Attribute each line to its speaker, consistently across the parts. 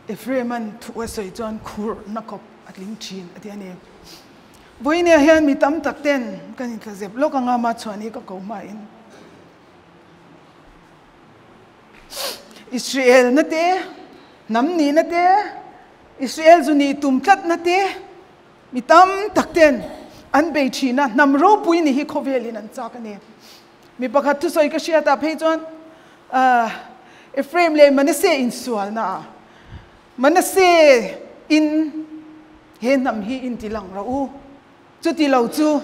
Speaker 1: Ephraim-a'n thu a sawi chuan khurhna kawp a tling thin a ti a ni. Vawinia hian mi tam tak ten kan intla zep lawk anga mah chhuah ni ka ko hmain Israel na te, hnam nihna te, Israel zu nih tum tlatna te mi tam tak ten an bei thin a, hnam ropui ni hi khawvelin an chak a ni. Mi pakhat thusawi ka hriatah phei chuan Ephraim leh Manasseh insualna ah Manasseh in he hnam hi in ti lang rawh u, chuti lo chu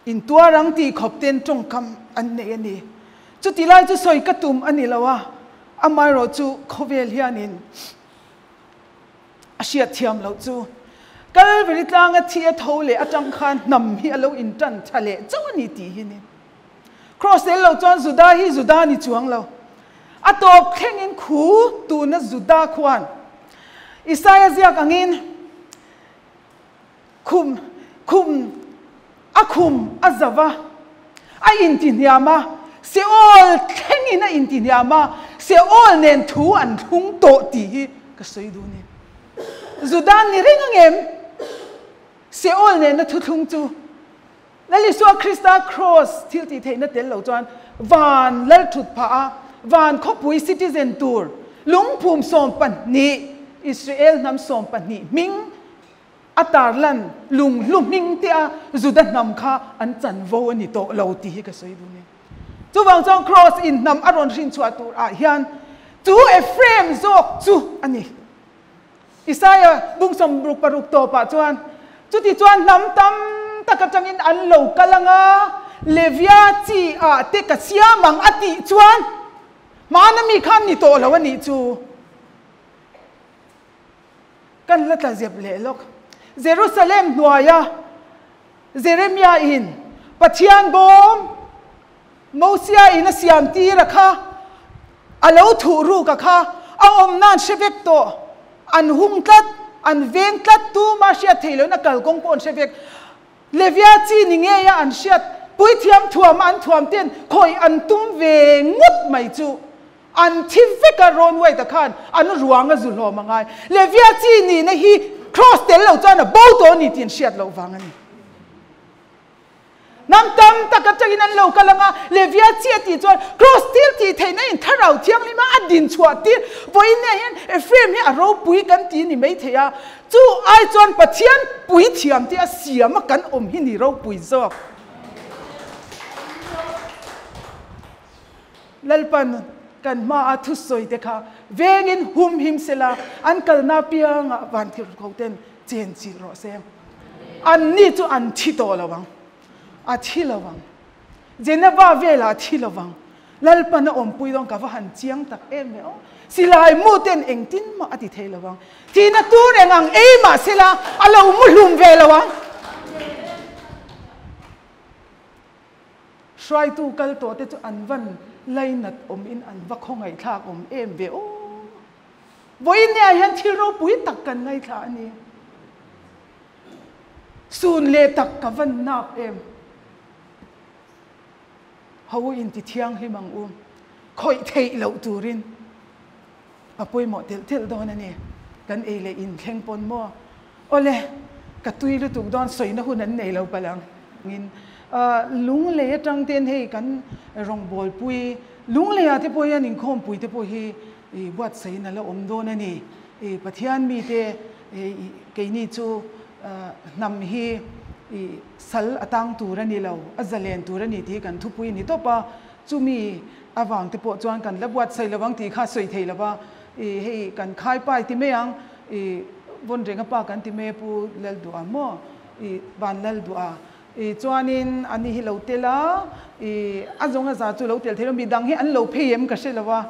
Speaker 1: in tuar ang tih khawp ten tawngkam an nei a ni. Chuti lai chu sawi ka tum a ni lo a, amaherawh chu khawvel hianin a hriat thiam loh chu Kalvari tlanga thi a tho leh atang khan hnam hi a lo intan tha leh chauh a ni tih hi ni. Kraws tel lo chuan Juda hi Juda ni chuang lo. A tawp thlengin khu tuna Juda khuan Isaia ziak angin khum khum a khum a zau a, a intihniam a, Seol thlengin a intihniam a, Seol nen thu an thlung tawh tih hi ka sawi duh a ni. Juda ni reng ang em? Seol nena thuthlung chu Lal Isua Krista Kraws thil tih theihna tel lo chuan van lal thut phah a, van khawpui citizen tur lungphum 12, Israel hnam 12 hming a tarlan lunghlu hming te a Juda hnam kha an chanvo a ni tawh lo tih hi ka sawi duh a ni. Chuvang chuan Kraws in hnam a rawn hrinchhuah tur ah hian chu Ephraim zawk chu a ni. Isaiah bung 66 tawpah chuan, Chuti chuan hnam tam tak atangin an lo kal ang a, Levia chi ah te ka siam ang a tih chuan hmana mi khan ni tawh lo a nih chu. Kan la tla zep leh lawk. Jerusalem hnuaia Jeremia in Pathian bawm Mosia in a siam tir a kha, a lo thuh ruk a kha, a awm nan hre vek tawh, an hung tlat, an veng tlat, tuma hriat theih lohin a kalkawng pawh an hre vek. Levia chi ni ngei a an hriat, puithiam thuam a an thuam ten khawih an tum ve ngawt mai chu an thi vek a, Ron White-a khan an ruang a zu hlawm a ngai. Levia chi nihna hi Kraws tel lo chuan a bo tawh a ni tih an hriat loh vang a ni. Hnam tam tak atangin an lo kal ang a, Levia chi a tih chuan Kraws thil tih theihna in Thlarau Thianghlim a a din chhuah tir. Vawiin nia hian Ephraim hi a ropui kan ti ni mai thei a, chu ai chuan Pathian pui thiam te a siam a kan awm hi ni ropui zawk. Lalpan kan hmaa thusawi te kha vengin hum him sela, an kalna piangah van thilrukho ten chen chilh rawh se. An ni chu an thi tawh lo ang, a thi lo ang. Geneva velah a thi lo vang. Lalpan a awmpui dawn ka va han chiang tak em ve aw. Silai mu ten engtin mah a ti thei lo vang. Thihna tur eng ang ei mah sela a lo mu hlum ve lo ang. Hruaitu kal tawh te chu an van lainat awm in an va khawngaihthlak awm em ve aw. Vawiin nia hian thil ropui tak kan ngaithla a ni. Sun leh tak ka van nap em. Ho u inti thianghlim ang u. Khawih theih loh turin a pawimawh telh telh dawn a ni. Kan ei leh in thleng pawn maw? Awle, ka tui lutuk dawn sawina hun an nei lo palh ang. In lunglei atang ten hei kan rawngbawlpui lungleiah te pawh hian inkhawmpui te pawh hi I buatsaih in a la awm dawn a ni. I Pathian mite keini chu hnam hi i sal a tang tur a ni lo, a zalen tur a ni tih hi kan thupui a ni tawp a. Chumi avang te pawh chuan kan la buatsaih lo ang tih kha sawi thei lo va. I hei kan khaipai ti mai ang, i Vawnrenga pa kan ti mai a Pu Lalduha maw? I Van Lalduha. I chuanin ani hi lo tel a, i a zawng a za chu lo tel thei lo, midang hi an lo phei em ka hre lo a,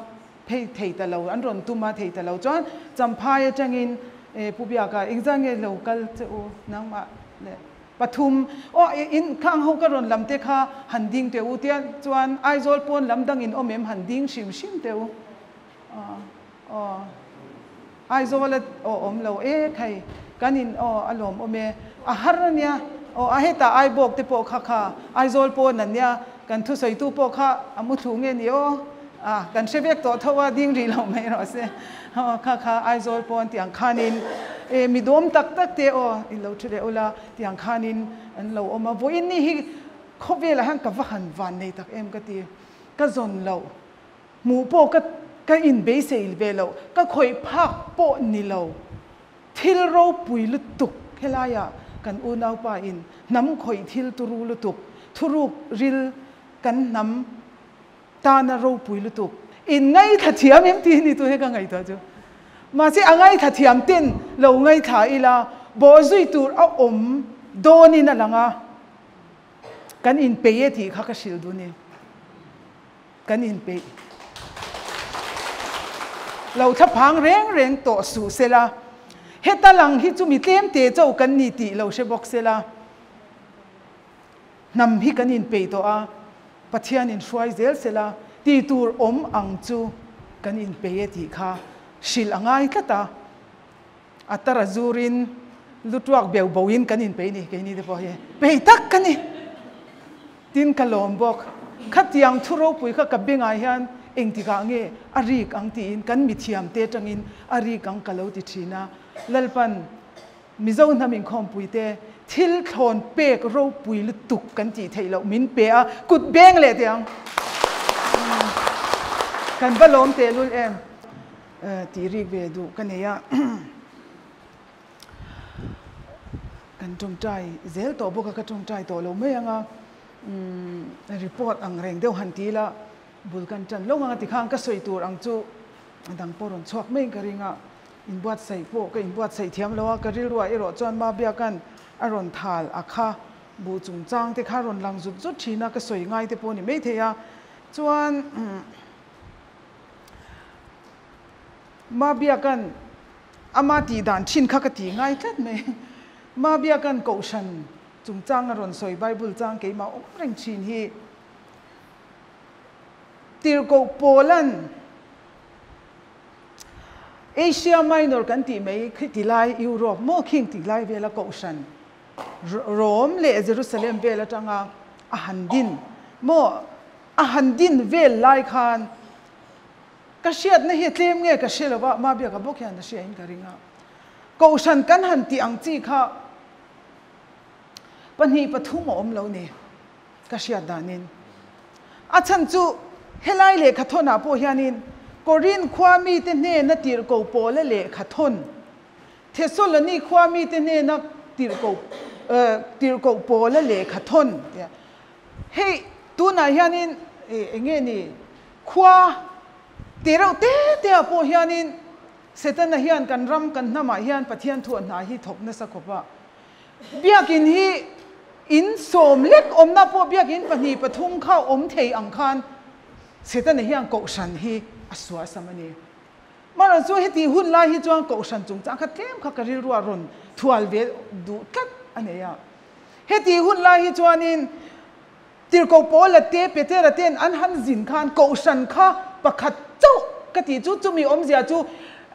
Speaker 1: phei thei ta lo, an rawn tum a thei ta lo. Chuan Champhai atangin e Pu Biaka engzah nge lo kal che u nangmah leh pathum aw in khang ho ka rawn lam te kha han ding teh u tia chuan Aizawl pawn lam dangin awm em han ding hrim hrim teh u aw Aizawl a aw awm lo e khai kan in aw a lawm awm e a har a nia aw a hetah Aibawk te pawh kha kha Aizawl pawn an nia kan thusawitu pawh kha a mu thlu nge ni aw. A, kan hre vek tawh tho a, ding rih lo mai rawh se. Aw, kha kha Aizawl pawn tiang khanin e mi dawm tak tak te aw in lo thu leh ula tiang khanin an lo awm a. Vawiin ni hi khawvelah hian ka va han van nei tak em ka ti. Ka zawn loh, hmuh pawh ka ka inbeisei ve loh, ka khawih phak pawh ni lo. Thil ropui lutuk helaiah kan unaupa in hnam khawih thil turu lutuk, thuruk ril kan hnam tana ropui lutuk in ngaithla thiam em tih ni tun ka ngaihtuah chu. Mahse a ngaithla thiam ten lo ngaithla ila bawhzui tur a awm dawnin a lang a, kan inpeih e tih kha ka hrilh duh ni. Kan inpeih lo thlaphang reng reng tawh suh sela, heta lang hi chu mi tlem te chauh kan ni tih lo hre bawk sela, hnam hi kan inpeih tawh a, Pathian in hruai zel sela tih tur awm ang chu kan inpeih e tih kha hrilh a ngai tlat a, a tara zurin lu tuak beu boin kan inpeih ni keini te pawh hi peih tak ka ni. Tin ka lawm bawk. Khatiang thu ropui kha ka bengah hian engtikah nge a rik ang tiin kan mithiam te atangin a rik ang ka lo ti thin a. Lalpan Mizo hnam inkhawmpui te thil thlawn pek ropui lutuk kan tih theih loh min pe a, kut beng leh teh ang. Kan va lawm tehlul em tih rik ve duh ka nei a. Kan tawngtai zel tawh bawk a, ka tawngtai tawh lo mai ang a, report ang reng deuh han ti ila bul kan tan lo ang a tikhan ka sawi tur ang chu a dang pawh rawn chhuak maiin ka ring a, inbuatsaih pawh ka inbuatsaih thiam lo a, ka rilruah erawh chuan Mabiakan a rawn thal a kha buh chungchang te kha rawn lang zut zut thin a, ka sawi ngai te pawh a ni maithei a, chuan Mabiakan Ama tih dan thin kha ka ti ngai tlat mai. Mabiakan Kohhran chungchang a rawn sawi Bible chang keimah awm reng thin hi Tirhkoh Paula'n Asia Minor kan tih mai khi ti lai Europe maw khing tih lai vela Kohhran Rome leh Jerusalem vel atanga a han din maw a han din vel lai khan Ka hriatna hi a tlem nge ka hre lo va, Mabiaka bawk hian a hria in ka ring a. Kohhran kan han tih ang chi kha pahnih pathum a awm lo ni ka hriat danin. A chhan chu helai lehkhathawnah pawh hianin Korin khua mite hnena tirhko pawla lehkhathawn, Thessaloni khua mite hnena tirhko tirhkoh pawla lehkhathawn tia Hei tunah hianin eng nge ni khua te reuh te te ah pawh hianin Setana hian kan ram kan hnamah hian Pathian thuah hna hi thawk nasa khawp a. Biakin hi in sawm lek awmna pawh biakin pahnih pathum kha awm thei ang khan Setana hian kohhran hi a suasam a ni. Mahrawh chu heti hun lai hi chuan kohhran chungchang kha tlem kha ka rilruah rawn thual ve duh tlat a nei a. Heti hun lai hi chuanin Tirhkoh Paula te, Petera ten an han zin khan Kohhran kha pakhat chauh ka tih chu chumi awmzia chu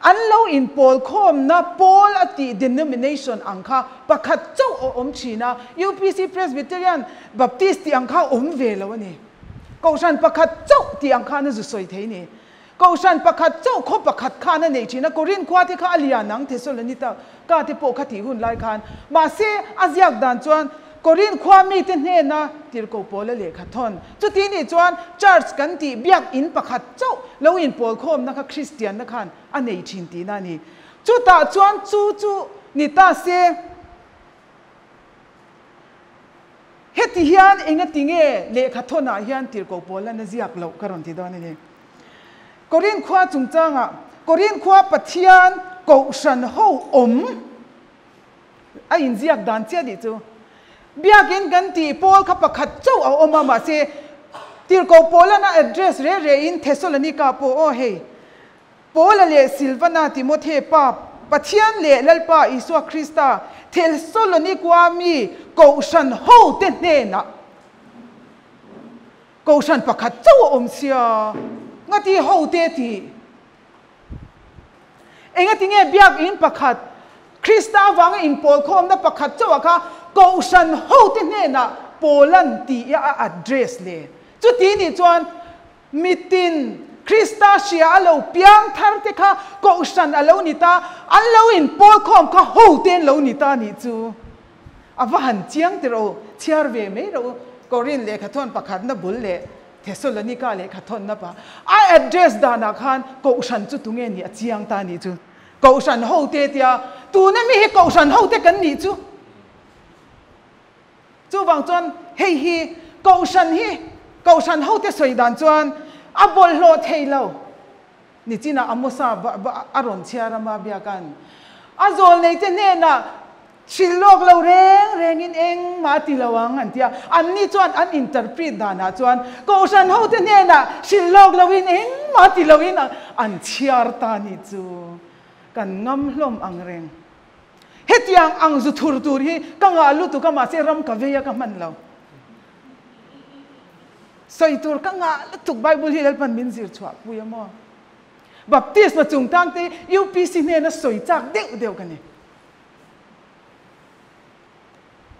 Speaker 1: an lo inpawl khawmna pawl a tih denomination ang kha pakhat chauh a awm thin a, UPC, Presbyterian, Baptist tih ang kha awm ve lo a ni. Kohhran pakhat chauh tih ang khan a zu sawi thei ni. Kohhran pakhat chauh khaw pakhat khan a nei thin a, Korin khua te kha a lian ang, Thesalonika ka te pawh kha tih hun lai khan. Mahse, a ziak dan chuan Korin khua mite hnena tirhkoh pawl a lehkha thawn. Chuti nih chuan Church kan tih biak in pakhat chauh lo inpawl khawmna kha Kristianna khan a nei thin tihna a ni. Chutah chuan chu chu ni ta se. Heti hian engati nge lehkha thawnah hian tirhkoh Paula'n a ziak loh ka rawn ti dawn a ni. Korin khua chungchangah, Korin khua Pathian kohhran ho awm a inziak dan chiah nih chu. Biakin kan tih pawl kha pakhat chauh a awm a, mahse tirhkoh Paula'n a address reh rehin Thesalonika pawh aw hei Paula leh Silvana, Timothe pa, Pathian leh Lalpa Isua Krista, Thesalonikua mi Kohhran hote hnenah Kohhran pakhat chauh a awm sia, ngati hote tih? Engati nge biakin pakhat, Krista avanga inpawlkhawmna pakhat chauhah kha Kohhran hote hnenah Paula'n tih a address le? Chuti nih chuan Mitin. Krista hria a lo piang thar te kha Kohhran a lo ni ta, an lo inpawl khawm kha ho te an lo ni ta nih chu. A va han chiang tirh u, chhiar ve mai rawh u. Korin lehkhathawn pakhatna bul leh Thesalonika lehkhathawnna pa a address danah khan Kohhran chu tunge nih a chiang ta nih chu. Kohhran ho te tia tuna mi hi Kohhran ho te kan nih chu. Chuvang chuan hei hi Kohhran hi Kohhran hote sawi dan chuan a bawlhhlawh thei lo. Nichinah Amosa a rawn chhiar a Mabiaka'n a zawlneite hnenah hrilh lawk lo reng rengin engmah a ti lo ang an ti a. Anni chuan an interpret danah chuan Kohhran hote hnenah hrilh lawk loin engmah a ti loin an chhiar ta nih chu kan ngam hlawm ang reng. Hetiang ang zu thur tur hi ka ngah lutuk a mahse ram ka vei a ka hman lo. Sawi tur ka ngah lutuk Bible hi Lalpan min zir chhuah pui a maw? Baptisma chungtang te UPC hnena sawi chak deuh deuh ka ni.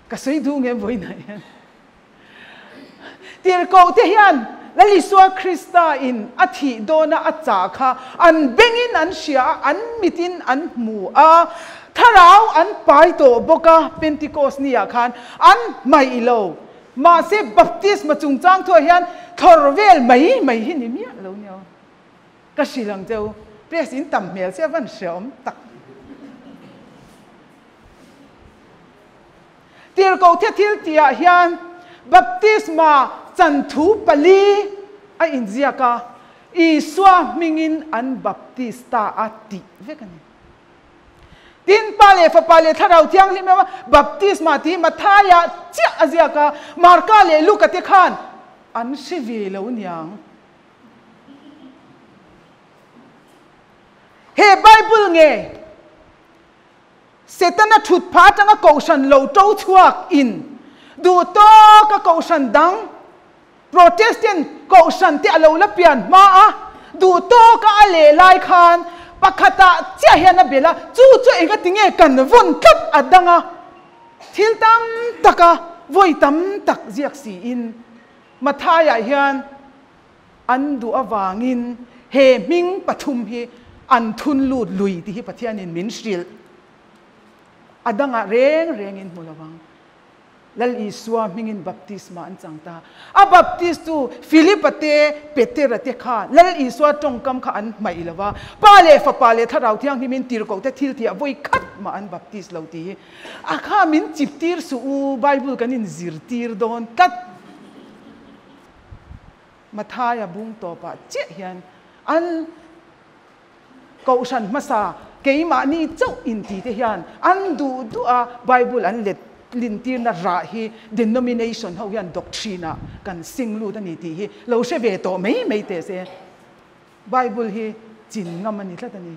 Speaker 1: Ka sawi duh nge vawiinah hian. Tirhkoh te hian Lal Isua Krista in a thih dawna a chah kha an bengin an hria a, an mitin an hmu a, thlarau an pai tawh bawk a, Pentecost ni ah khan an hmaih lo. Mahse baptisma chungchang thuah hian thlawr vel mai mai hi ni miah lo nia. Ka hrilh ang cheu, press in tam hmel che a van hreawm tak. Tirhkoh the thil tihah hian baptisma chanthu pali a inziak a, Isua hmingin an baptista a tih vek a ni. Tin, Pa leh Fapa leh Thlarau Thianghlim emaw baptisma tih Mathaia chiah a ziak a, Marka leh Luka te khan an hre ve lo niang. He Bible nge Setana thut pha atanga kohhran lo to chhuak in duh tawka kohhran dang Protestant kohhran te a lo la pian hma a, duh tawka a leh lai khan pakhatah chiah hian a bel a, chu chu engati nge kan vawn tlat a dang a, thil tam taka vawi tam tak ziak siin Mathaiah hian An duh avangin he hming pathum hi an thun lut lui tih hi Pathianin min hrilh. A dangah reng rengin hmu lo ang. Lal Isua hmingin baptisma an chang ta. A baptist tu Philipa te, Petera te kha Lal Isua tawngkam kha an hmaih lo va, Pa leh Fapa leh Thlarau Thianghlimin tirhkoh te thil tihah vawi khat mah an baptist lo tih hi a kha min chip tir suh u, Bible kan inzirtir dawn tlat. Mathaia bung tawpah chiah hian an Kohhran hmasa keimahni chauh inti te hian an duh duh a Bible an let lintirna rah hi denomination ho hian doctrine ah kan sing lut a ni tih hi lo hre ve tawh mai mai teh se. Bible hi chin ngam a ni tlat a ni.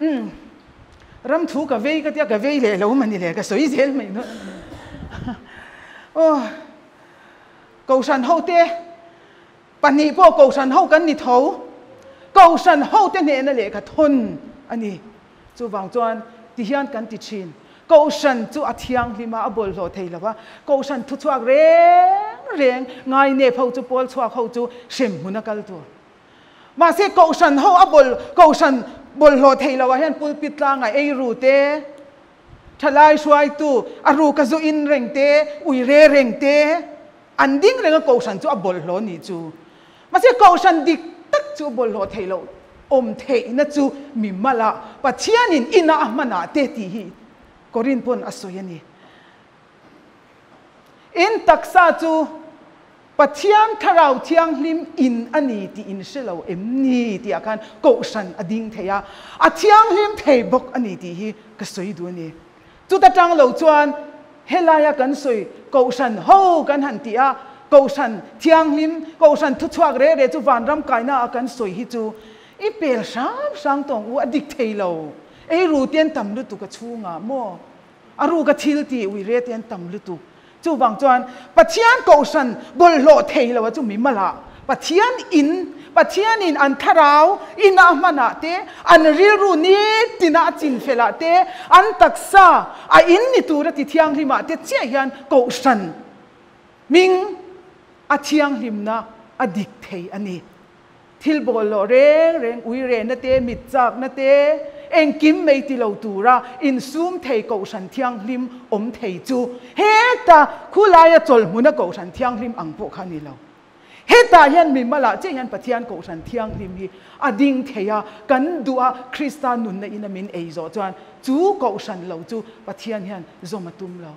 Speaker 1: Umm ram thu ka vei ka tia ka vei leh lo mani le ka sawi zel mai dawn aw Kohhran ho te pahnih pawh Kohhran ho kan ni tho Kohhran ho te hnehna lehkha thawn a ni chuvang chuan ti hian kan ti thin Kohhran chu a thianghlim a a bawlhhlawh thei lo a Kohhran thuchhuak reng reng ngainep ho chu pawl chhuak ho chu hrem hmun a kal tur Mahse Kohhran ho a bawl Kohhran bawlhhlawh theih loh ah hian pulpit tlangah ei ru te, thalai hruaitu a ru ka zu in reng te, ui re reng te an ding reng a Kohhran chu a bawlhhlawh nih chu. Mahse Kohhran dik tak chu bawlhhlawh theih loh awm theihna chu mi malah Pathianin inah a hmanah te tih hi Korin pawn a sawi a ni. In taksa chu Pathian Thlarau Thianghlim in a ni tih in hre lo em ni tih ah khan Kohhran a ding thei a, a thianghlim thei bawk a ni tih hi ka sawi duh a ni. Chuta tang lo chuan helaia kan sawi Kohhran ho kan han tih a, Kohhran Thianghlim, Kohhran thuchhuak re re chu vanram kaina a kan sawi hi chu i pel hrang hrang tawng u a dik thei lo. Ei ru te an tam lutuk a chhungah maw? A ruka thil tih ui re te an tam lutuk. Chuvang chuan Pathian Kohhran bawlhhlawh thei lo a chu mi malah Pathian in, Pathianin an thlarau ina a hmanah te, an rilru nitina a chinfelah te, an taksa a in ni tura ti thianghlimah te chiah hian Kohhran hming a thianghlimna a dik thei a ni. Thil bawlhhlawh reng reng, uirehna te, mit chakna te, engkim mai ti lo tura insum thei Kohhran Thianghlim awm thei chu heta khulaia chawlhmuna Kohhran Thianghlim ang pawh kha a ni lo. Hetah hian mimalah chiah hian Pathian Kohhran Thianghlim hi a ding thei a, kan duh a, Krista nunna ina min ei zawh chuan chu Kohhran lo chu Pathian hian zawm a tum lo.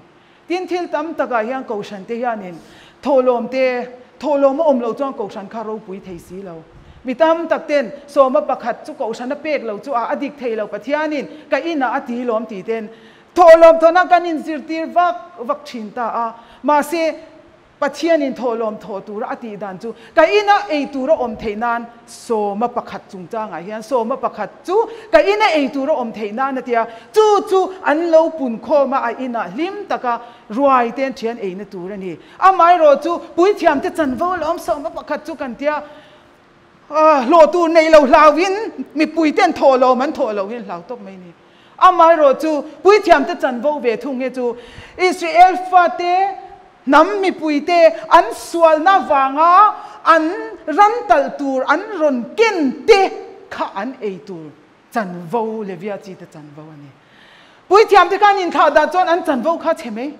Speaker 1: Tin, thil tam takah hian Kohhran te hianin thawhlawm te, thawhlawm a awm loh chuan Kohhran kha ropui thei si lo. Mi tam tak ten sawma pakhat chu Kohhran a pek lo chu a a dik thei lo Pathianin ka inah a ti lawm tih ten thawhlawm thawhna kan inzirtir vak vak thin ta a. Mahse, Pathianin thawhlawm thawh tura a tih dan chu ka ina ei tura awm theih nan sawma pakhat chungchangah hian sawma pakhat chu ka ina ei tura awm theih nan a tia, chu chu an lo pun khawm a, a inah hlim taka ruai te an thian eina tur a ni. Amaherawh chu puithiamte chanvo lawm sawma pakhat chu kan tia, hlawh tur neih lo hlauhin mipuite an thawhlawm an thawh loh hian hlau tawp mai a ni. Amaherawh chu puithiamte chanvo ve thung hi chu Israel fate Hnam mipuite an sualna vanga an ran talh tur an rawn ken te kha an ei tur chanvo Levia chi te chanvo a ni. Puithiam te khan inthlah dan chuan an chanvo kha chhe mai.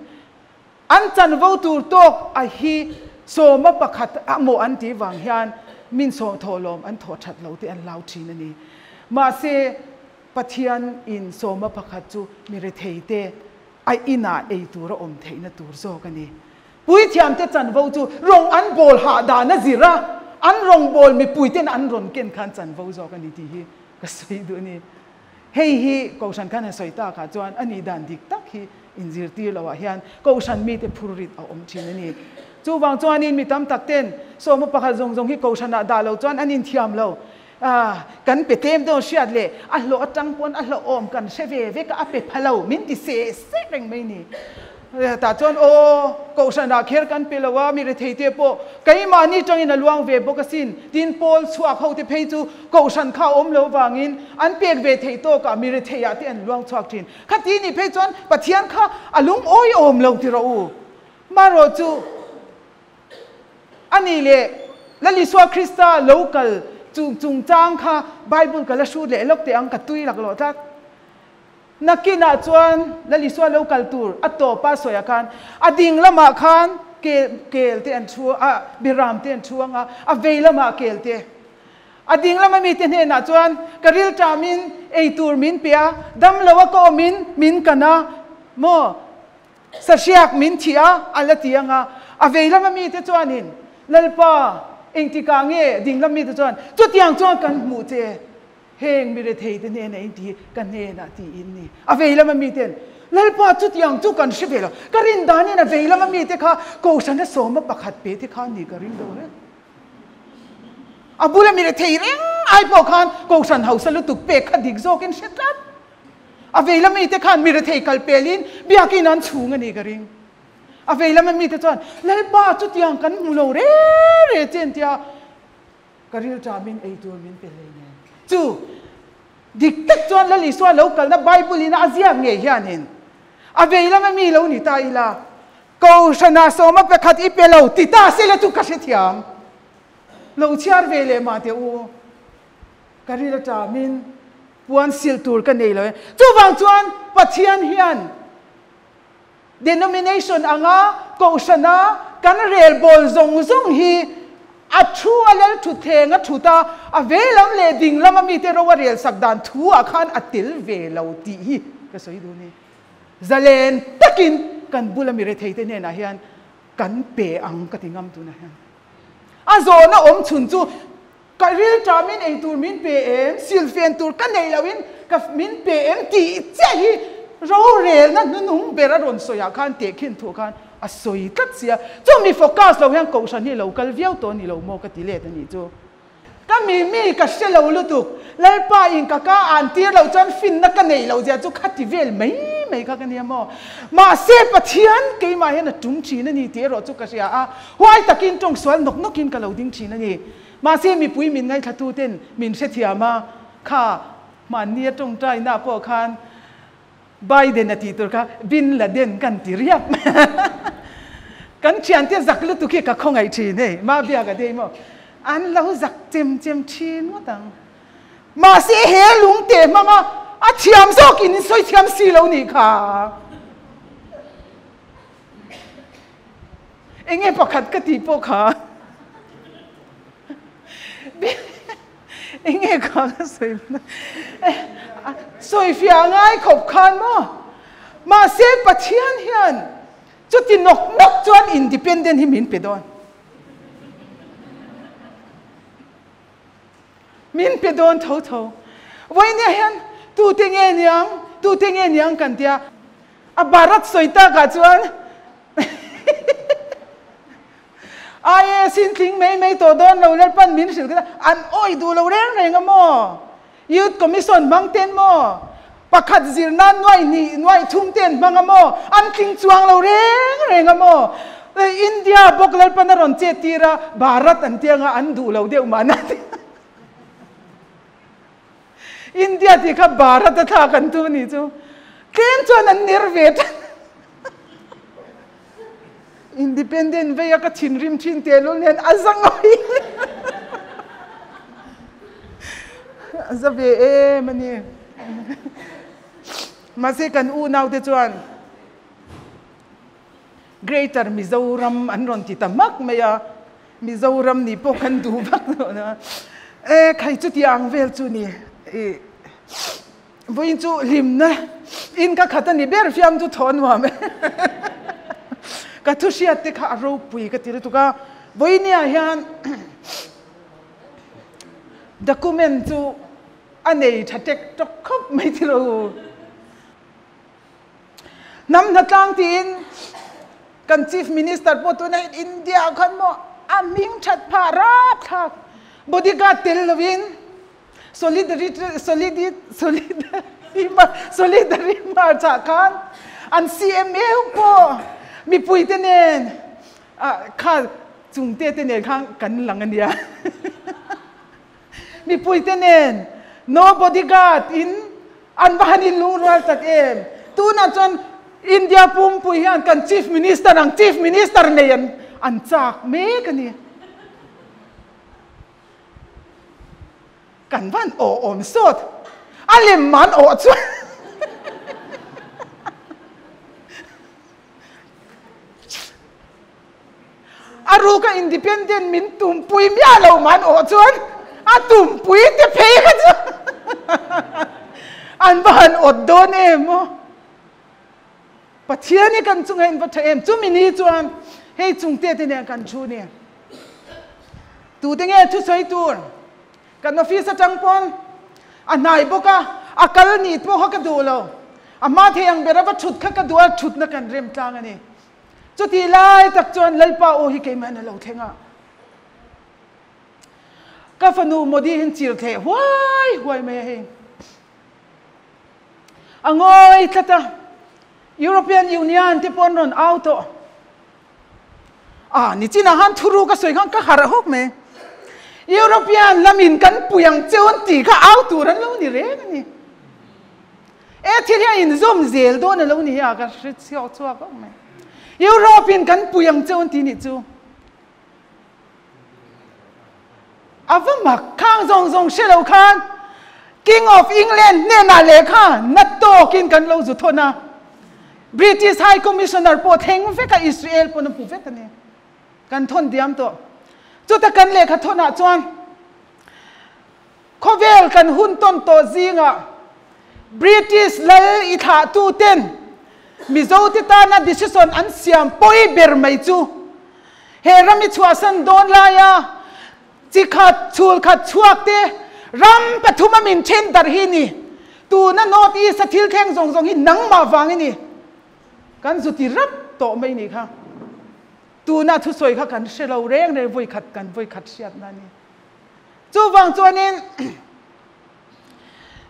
Speaker 1: An chanvo tur tawk a hi sawma pakhat a maw an tih vang hian min sawm thawhlawm an thawh that lo te an lau thin a ni. Mahse Pathian in sawma pakhat chu mi rethei te A inah ei tur a awm theihna tur zawk a ni. Puithiamte chanvo chu rawng an bawl hah dan a zir a, an rawngbâwl mipuite'n an rawn ken khan chanvo zawk a ni tih hi ka sawi duh a ni. Hei hi Kohhran khan a sawi takah chuan a nih dan dik tak hi inzirtir loah hian Kohhran mite phurrit a awm thin a ni. Chuvang chuanin mi tam takte'n sawma pakhat zawng zawng hi Kohhranah dah lo chuan an inthiam lo. A, kan pe tlem dawn hriat leh a hlawh atang pawn a hlawhawm kan hre ve vek a, a pe pha lo min ti se se reng mai ni. Tah chuan aw, Kohhranah kher kan pe lo a, mi rethei te pawh keimahni tangin a luang ve bawk asin, tin pawl chhuak ho te phei chu Kohhran kha a awm lo vangin an pek ve theih tawkah mi retheiah te an luang chhuak thin. Khati ni phei chuan Pathian kha a lungawi awm lo ti rawh u. Marawh chu. A nih leh, Lal Isua Krista lo kal chung chungchang kha Bible ka la hrut leh lawk teh ang, ka tui lak lawh tlat. Nakinah chuan Lal Isua lo kal tur a tawpa sawiah khan a ding lamah khan kel kel te an thu a, biram te an thu ang a, a vei lamah kel te. A ding lama mite hnenah chuan ka rilṭamin ei tur min pe a, damlo a ka awmin min kan a, maw? Sahriak min thih a, a la ti ang a. A vei lama mite chuanin, Lalpa, engtikah nge ding lam mite chuan, Chutiang chuan kan hmuh che, heng mi retheite hnenah in ti, ka hnenah tiin ni. A vei lama miten, Lalpa, chutiang chu kan hre ve lo. Ka rin danin a vei lama mite kha Kohhrana sawma pakhat pe te kha ni ka ring deuh reng. A bula mi rethei reng ai pawh khan Kohhran hausa lutuk pek kha dik zawkin hre tlat. A vei lama mite khan mi rethei kal pelin biakin an chhung a ni ka ring. A vei lama mite chuan, Lalpa, chutiang kan hmu lo re re che tia ka rilṭamin ei tur min pe hlei nen. Chu dik tak chuan Lal Isua lo kalna Bible in a ziak ngei hianin a vei lama mi lo ni ta ila, Kohhranah sawma pakhat i pe lo ti ta sela chu ka hrethiam. Lo chhiar ve leh mah teh u. Ka ril aṭamin puan sil tur ka nei lo e. Chuvang chuan Pathian hian denomination anga kohhrana kan relbawl zawng zawng hi a thu a lal thutthleng a thut a, a veilam leh dinglam a mite ro a relsak dan thu ah khan a tel ve lo tih hi ka sawi duh a ni. Zalen takin kan bula mi retheite hnenah hian kan pe ang ka ti ngam tunah hian. A zawhna awm chhun chu Ka rilṭamin ei tur min pe em, silfen tur ka neih lohin ka min pe em tih chiah hi rorelna hnunung ber a rawn sawiah khan tehkhin thuah khan a sawi tlat sia. Chu mi focus lo hian kohhran hi lo kal viau tawh a ni lo maw ka ti let a nih chu. Ka mi mi ka hre lo lutuk, Lalpa in ka ka an tir loh chuan finna ka neih loh zia chu kha ti vel mai mai kha ka nia maw. Mahse Pathian keimah hian a tum thin a ni tih erawh chu ka hria a, huai takin tawngsual nawk nawkin ka lo ding thin a ni. Mahse mipui min ngaithla ten min hrethiam a, kha hmanni a tawngtaina pawh khan Biden a tih tur kha Bin Laden kan ti riap. Kan thiante zak lutuk hi ka khawngaih thin hei, Mabia ka dei maw. An lo zak chem chem thin ngawt ang. Mahse he lung teh hmanga a thiam zawkin in sawi thiam si lo nih kha. Enge pakhat ka tih pawh kha. Enge kha ka sawi sawi fiah ngai khawp khan maw. Mahse Pathian hian chuti nawk nawk chuan independent hi min pe dawn. Min pe dawn tho tho. Vawinia hian tute nge niang, tute nge niang kan tia. A Bharat sawi takah chuan IAS in tling mai mai tawh dawn lo Lalpan min hrilh kha an awih duh lo reng reng a maw? Youth Commission hmang ten maw? Pakhat zir nan nuaih hnih, nuaih thum te an hmang a maw? An tling chuang lo reng reng a maw? India bawk Lalpan a rawn chet tir a, Bharat an tia nga an duh lo deuh mahna ti. India tih kha Bharat a thlak an tu nih chu. Tlem chuan an ner ve tan. Independent vei a ka thinrim thin tehlul nen a za ngawi. A za ve em a ni. Mahse kan unaute chuan Greater Mizoram an rawn ti ta hmak mai a, Mizoram nih pawh kan duh vak lo na. E khai chuti ang vel chu ni. I vawiin chu hlimna in ka khat a ni ber fiam chu thaw nuam e. Ka thu hriat te kha a ropui ka ti lutuk a, vawinia hian document chu a nei tha tek tawk khawp mai ti lo. Hnam hnatlang tiin kan Chief Minister pawh tuna hian India ah khan maw a hming that phah rap thlak bodyguard tel lovin solidarity solidary march ah khan an CMA pawh mipui te nen kha chungte te nen khan kan lang a nia. Mipui te nen no bodyguard in an va han in lungrual tak em. Tunah chuan India pumpui hian kan Chief Minister ang Chief Minister nei an an chak mek a ni. Kan van awh awm sawt. A lem man awh chuan A ruka independent min tumpui miah lo man awh chuan a tumpui te phei kha chu an va han awt dawn em aw. Pathian hi kan chungah in va tha em. Chumi ni chuan hei chungte te nen kan thu ni. Tute nge thusawi tur kan office atang pawn a hnai bawk a, a kal ni pawh kha ka duh lo. A hma thei ang ber a va thut kha ka duh a, thutna kan rem tlang a ni. Chutih lai tak chuan Lalpa aw hi keimah in a lo thleng a. Ka fanu Modi hian chir thleh huai huai mai a hei. A ngawi tlat a, European Union te pawh an rawn au tawh. A, nichinah khan thuru ka sawi khan ka harh hawk mai. European lamin kan pui ang cheu an tih kha au tur an lo ni reng a ni. E thil hi a inzawm zel dawn a lo ni a ka hre chhuak chhuak vak mai. Europe in kan pui ang cheu an ti nih chu. A va mak khang zawng zawng hre lo khan King of England hnenah lehkha na tawkin kan lo zu thawn a. British High Commissioner pawh thleng vek a Israel pawn a hmu vek a ni. Kan thawn diam tawh. Chuta kan lehkha thawnah chuan Khawvel kan hun tawn tawh zingah British lal i thlahtuten Mizote tana decision an siam pawi ber mai chu he ram i chhuahsan dawn laia chi khat chhul khat chhuak te ram pathum a min then darh hi ni. Tuna North East a thil thleng zawng zawng hi nangmah vang i ni. Kan zu ti rap tawh mai nih kha. Tuna thusawi kha kan hre lo reng reng vawikhat kan vawikhat hriatna a ni. Chuvang chuanin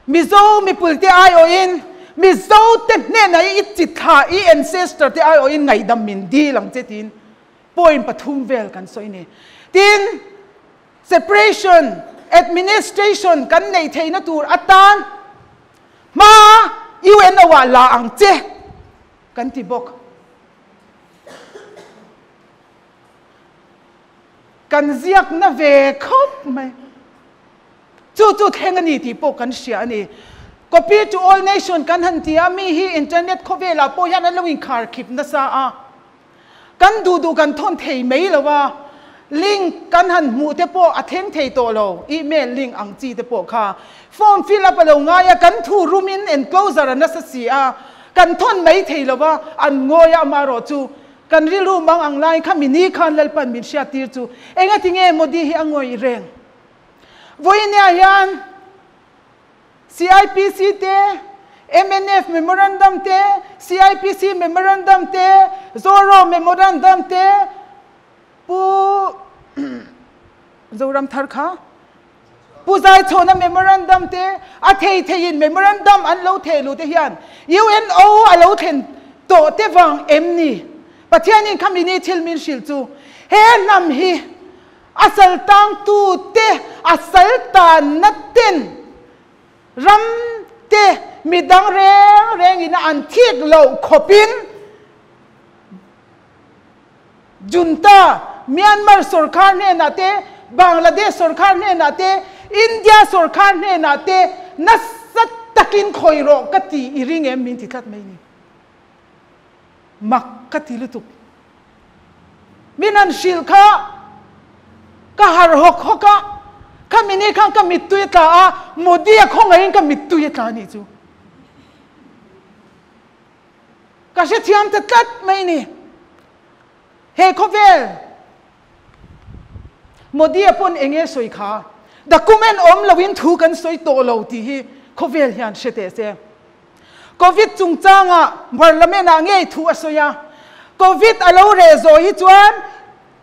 Speaker 1: Mizo mipulte aiawhin Mizote hnenah i chithla i ancestor te aiawhin ngaihdam min dil ang che tiin point pathum vel kan sawi ni. Tin, separation administration kan neih theihna tur atan hma UNO ah la ang che kan ti bawk. Kan ziak na ve khawp mai. Chu chu thleng a ni tih pawh kan hria a ni. Copy to all nation kan han ti a, mi hi internet khawvelah pawh hian an lo inkhar khip nasa a. Kan duh duh kan thawn thei mai lo a, link kan han hmuh te pawh a thleng thei tawh lo, email link ang chi te pawh kha. Form fill up a lo ngai a, kan thu rumin enclosure a nasa si a, kan thawn mai thei lo a, an ngawi a, amaherawhchu Kan rilru mang ang laiin kha mini khan Lalpan min hriattir chu engati nge Modi hi a ngawih reng? Vawinia hian CIPC te, mnf memorandum te, CIPC memorandum te, Zoro memorandum te, Pu Zoramthar kha Pu Zaichhawna memorandum te, a thei theiin memorandum an lo theh luh te hian UNO a lo thlen tawh te vang em ni? Pathianin kha mini thil min hrilh chu he hnam hi a sal tangtu te a sal tanna ten ram te midang reng rengin a an thik loh khawpin Junta, Myanmar sorkar hnenah te, Bangladesh sorkar hnenah te, India sorkar hnenah te nasa takin khawi rawh ka ti i ring em min ti tlat mai ni. Mak ka ti lutuk. Min han hrilh kha ka harh hawk hawk a, khami ni khan ka mittui a tla a, Modi a khawngaihin ka mittui a tla a nih chu. Ka hrethiam ta tlat mai ni. He khawvel Modi-a pawn eng nge sawi kha? Document awm loin thu kan sawi tawh lo tih hi khawvel hian hre teh se. Covid chungchangah Parliament-ah ngei thu a sawi a. Covid a lo reh zawh hi chuan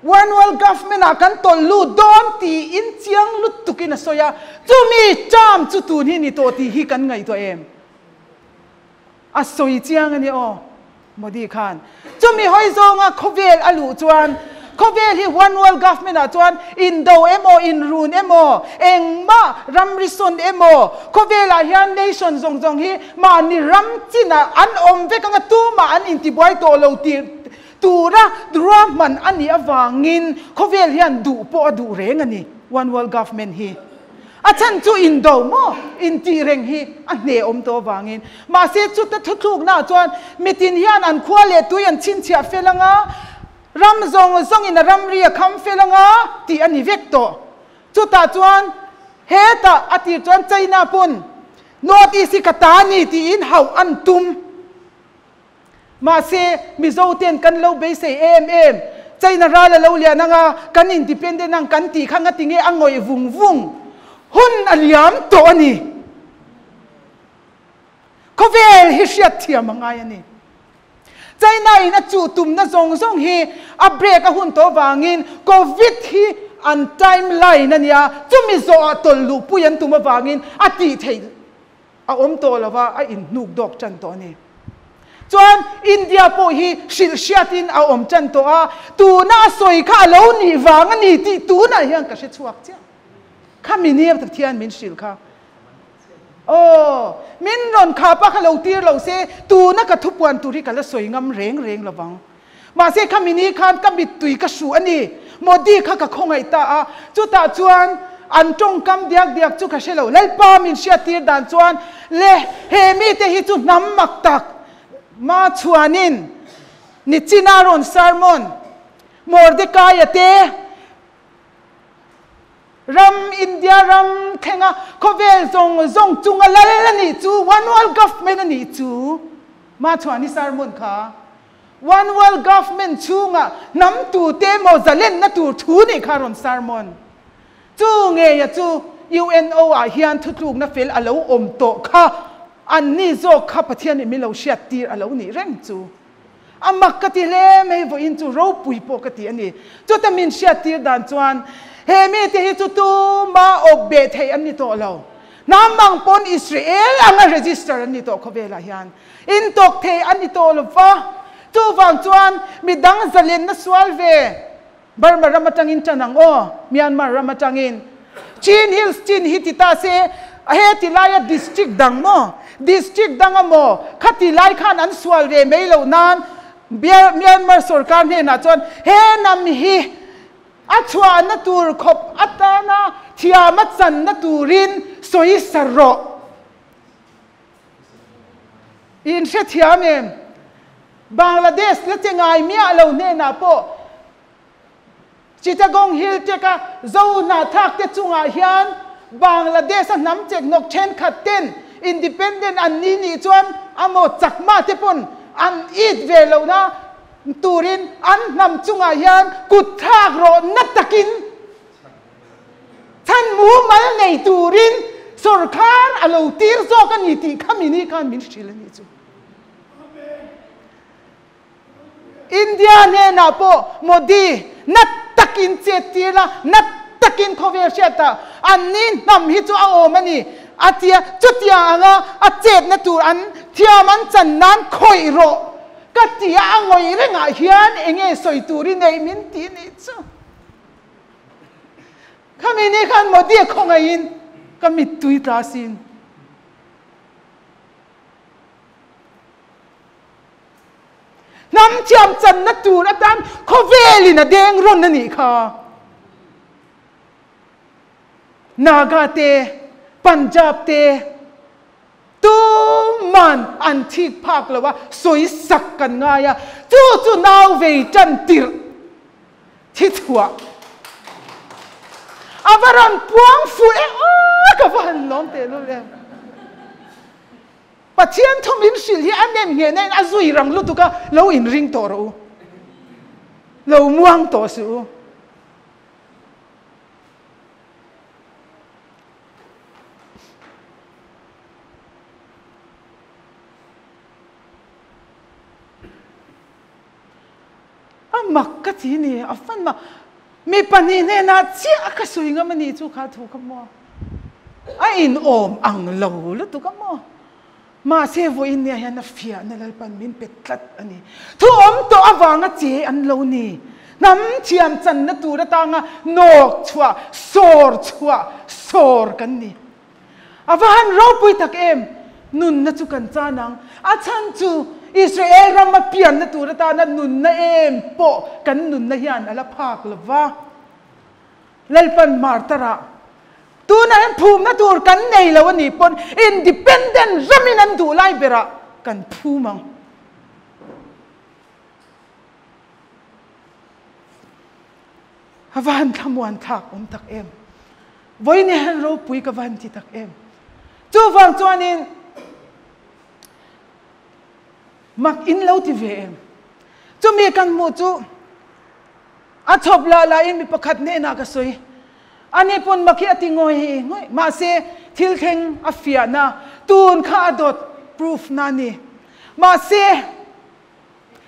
Speaker 1: One World Government-ah kan tawlh lut dawn tiin chiang lutukin a sawi a. Chumi term chu tun hi ni tawh tih hi kan ngaihtuah em? A sawi chiang a ni aw, Modi khan. Chumi hawi zawnga khawvel a luh chuan khawvel hi one world government ah chuan indo emaw, inrun emaw, engmah ramri sawn emaw, khawvelah hian nation zawng zawng hi mahni ram chinah an awm vek anga tumah an intibuai tawh lo tih tura ruahman a nih avangin khawvel hian duh pawh a duh reng a ni one world government hi. A chhan chu indo maw intih reng hi a hne awm tawh avangin. Mahse chuta thuthluknaah chuan mitin hian an khua leh tui an chhinchhiah fel anga, ram zawng zawngin a ramri a kham fel anga tih a ni vek tawh. Chutah chuan hetah a tir chuan China pawn North East hi ka ta a ni tiin hauh an tum. Mahse, Mizo ten kan lo beisei em em, China ral a lo lian anga, kan independent ang kan tih kha ngati nge a ngawih vung vung hun a liam tawh a ni. Khawvel hi hriat thiam a ngai a ni. China in a chuh tumna zawng zawng hi a break a hun tawh vangin Covid hi an timeline a nia, chumi zawhah tawlh luhpui an tum avangin a tih theih A awm tawh lo va, a inhnuk dawk tan tawh a ni. Chuan India pawh hi hrilh hriatin a awm tan tawh a, tuna a sawi kha a lo nih vang a ni tih tunah hian ka hre chhuak chiah. Khami nia Pathian min hrilh kha. Aw, min rawn khap a, kha lo tir lo se, tuna ka thupuan tur hi ka la sawi ngam reng reng lo vang. Mahse khami ni khan ka mittui ka hruh a ni. Modi kha ka khawngaih ta a, chutah chuan an tawngkam diak diak chu ka hre lo. Lalpa min hriattir dan chuan le he mite hi chu hnam mak tak ma chhuanin Nichina rawn sermon Mordekaia te ram India ram thlenga khawvel zawng zawng chunga lal a nih chu one world government a nih chu ma chhuani sermon kha One World Government chhunga hnam tute emaw zalenna tur thu nih kha rawn sermon. Chu ngeia chu UNO ah hian thutlukna fel a lo awm tawh kha an ni zawk kha Pathian in min lo hriat tir a lo nih reng chu. A mak ka ti hle mai vawiin chu ropui pawh ka ti a ni. Chuta min hriat tir dan chuan he mite hi chu tuma awp beh theih an ni tawh lo. Hnam ang pawn Israel anga register an ni tawh khawvelah hian. Intawk thei a ni tawh lo va, chuvang chuan midang zalenna sual ve Burma ram atangin tan ang aw, Myanmar ram atangin. Chin Hills chin hi ti ta se, he ti laia district dang maw, district danga maw, khati lai khan an sual ve mai loh nan Myanmar sorkar hnenah chuan he hnam hi. A chhuahna tur khawp atana thiam a channa turin sawi sa rawh. I inhrethiam em? Bangladesh la che ngai miah lo hnenah pawh Chittagong Hill Tract-a Zo hnahthlak te chungah hian Bangladesh-a hnam chekhnawk thenkhat ten independent an ni nih chuan amaw chakma te pawn an it ve lohna turin an hnam chungah hian kut thlak rawh na takin chhan mumal nei turin sawrkhar a lo tir zawk a ni tih kha mini khan min hrilh a nih chu. India hnenah pawh Modi na takin chet tir la, na takin khawvel hriat ta anni hnam hi chu a awm a ni a tia, chutia anga a chetna tur an thiam an chan nan khawih rawh ka tia a ngawih rengah hian enge sawi tur i neih min ti nih chu. Khami ni khan Modi a khawngaihin ka mittui tla sin. Hnam thiam channa tur atan khawvelin a deng rawn a nih kha. Naga te, Punjab te tuman an thik phak lo a, sawi sak kan ngai a, chu chu nau vei tan tirh thi chhuah a va rawn puang fuh e aw ka va han lawm tehlul em. Pathian thu min hrilh hi a nem ngheh na in a zui rang lutuk a, lo inring tawh rawh u. Lo muang tawh suh u. A mak ka ti ni, a fan mak. Mi pahnih hnenah chiah ka sawi ngam a nih chu kha thu kha maw? A inawm ang lo lutuk a maw? Mahse vawiin nia hian a fiahna Lalpan min pe tlat a ni. Thu awm tawh avanga che an lo ni. Hnam thiam channa tur atanga nawk chhuah, sawr chhuah, sawr kan ni. A va han ropui tak em! Nunna chu kan chan ang. A chhan chu Israel rama pianna tur atana nunna em pawh kan nunna hian a la phak lo va. Lalpan Martar-ah, Tunah hian phumna tur kan nei lo a nih pawn independent ramin an duh lai berah kan phum ang. A va han thlamuan thlak awm tak em. Vawiin hian ropui ka va han ti tak em. Chuvang chuanin mak in lo ti ve em. Chumi kan hmuh chu a chhawp lah lahin mi pakhat hnenah ka sawi. Ani pawn mak hi a ti ngawi ngawi. Mahse thil thleng a fiahna tun kha a dawt proof na a ni. Mahse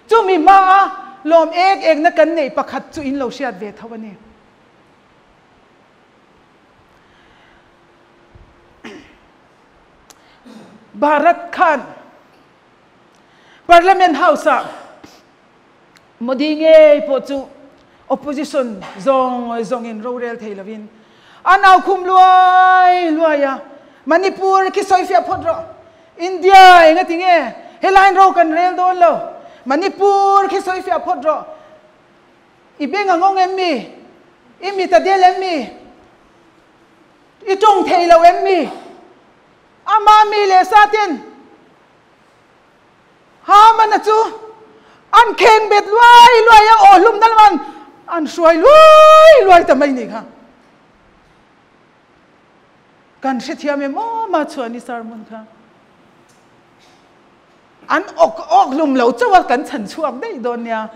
Speaker 1: Chumi hmaa lawm ek ekna kan neih pakhat chu in lo hriat ve tho a ni. Bharat khan Parliament House-ah Modi ngei pawh chu opposition zawng zawngin rorel thei lovin an au khum luai luai a, Manipur khi sawi fiah phawt rawh, India enga ti nge helaiin ro kan rel dawn lo, Manipur khi sawi fiah phawt rawh, i beng a ngawng em mi, i mit a del em mi, i tawng thei lo em mi, ama mi leh sa ten Hamana chu an kheng bet luai luai a, aw hlum na lam an hruai luai luai ta mai ni kha. Kan hrethiam em aw ma chuan i sermon kha. An awk awk hlum lo chauh a kan chhan chhuak daih dawn nia.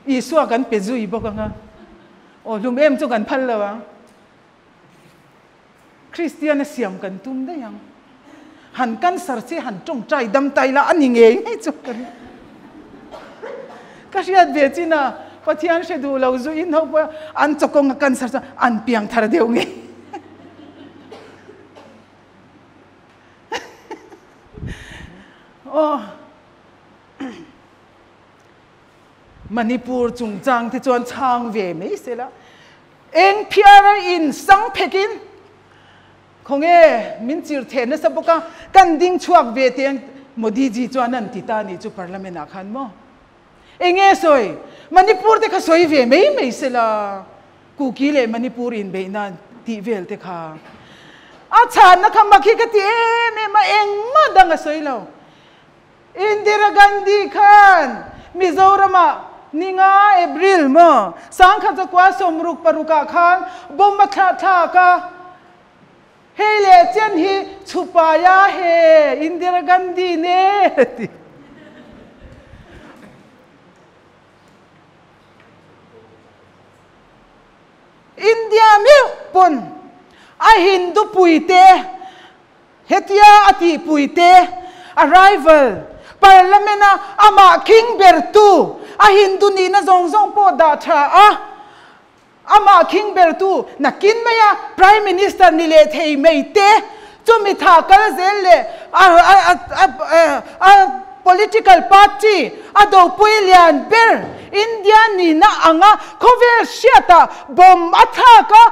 Speaker 1: Isua kan pe zui bawk anga. Aw hlum em chu kan phal lo ang. Kristian a siam kan tum daih ang. Han cancer che han tawngtai dam tai la a ni ngei ngei chu ka ring. Ka hriat ve chin a, Pathian hre duh lo zu in ho pawh an chawkawng a cancer chu an piang thar deuh ngei. Aw. Manipur chungchang te chuan chhang ve mai sela. Eng phiar a in sang phek in khawnge min chir theh nasa bawk a, kan ding chhuak ve teh ang Modi ji chuan an ti ta a nih chu parliament ah khan maw. Enge sawi? Manipur te kha sawi ve mai mai sela, Kuki leh Manipur inbeihna tih vel te kha. A chhanna kha mak hi ka ti em em a, engmah dang a sawi lo. Indira Gandhi khan Mizoramah ninga April maw 1960 ah khan bomb a thlah thlak a, hei leh chen hi chhupaya he Indira Gandhi ne ti. India meuh pawn a Hindu puite Hetia a tihpui te, a rival, Parliament-a amah khing bertu, a Hindu nihna zawng zawng pawh dah tha a, amah khing bertu nakin maia Prime Minister ni leh thei mai te, chumi tha kal zel leh a political party a dopui lian ber India nihna anga khawvel hriatah bomb a thlak a,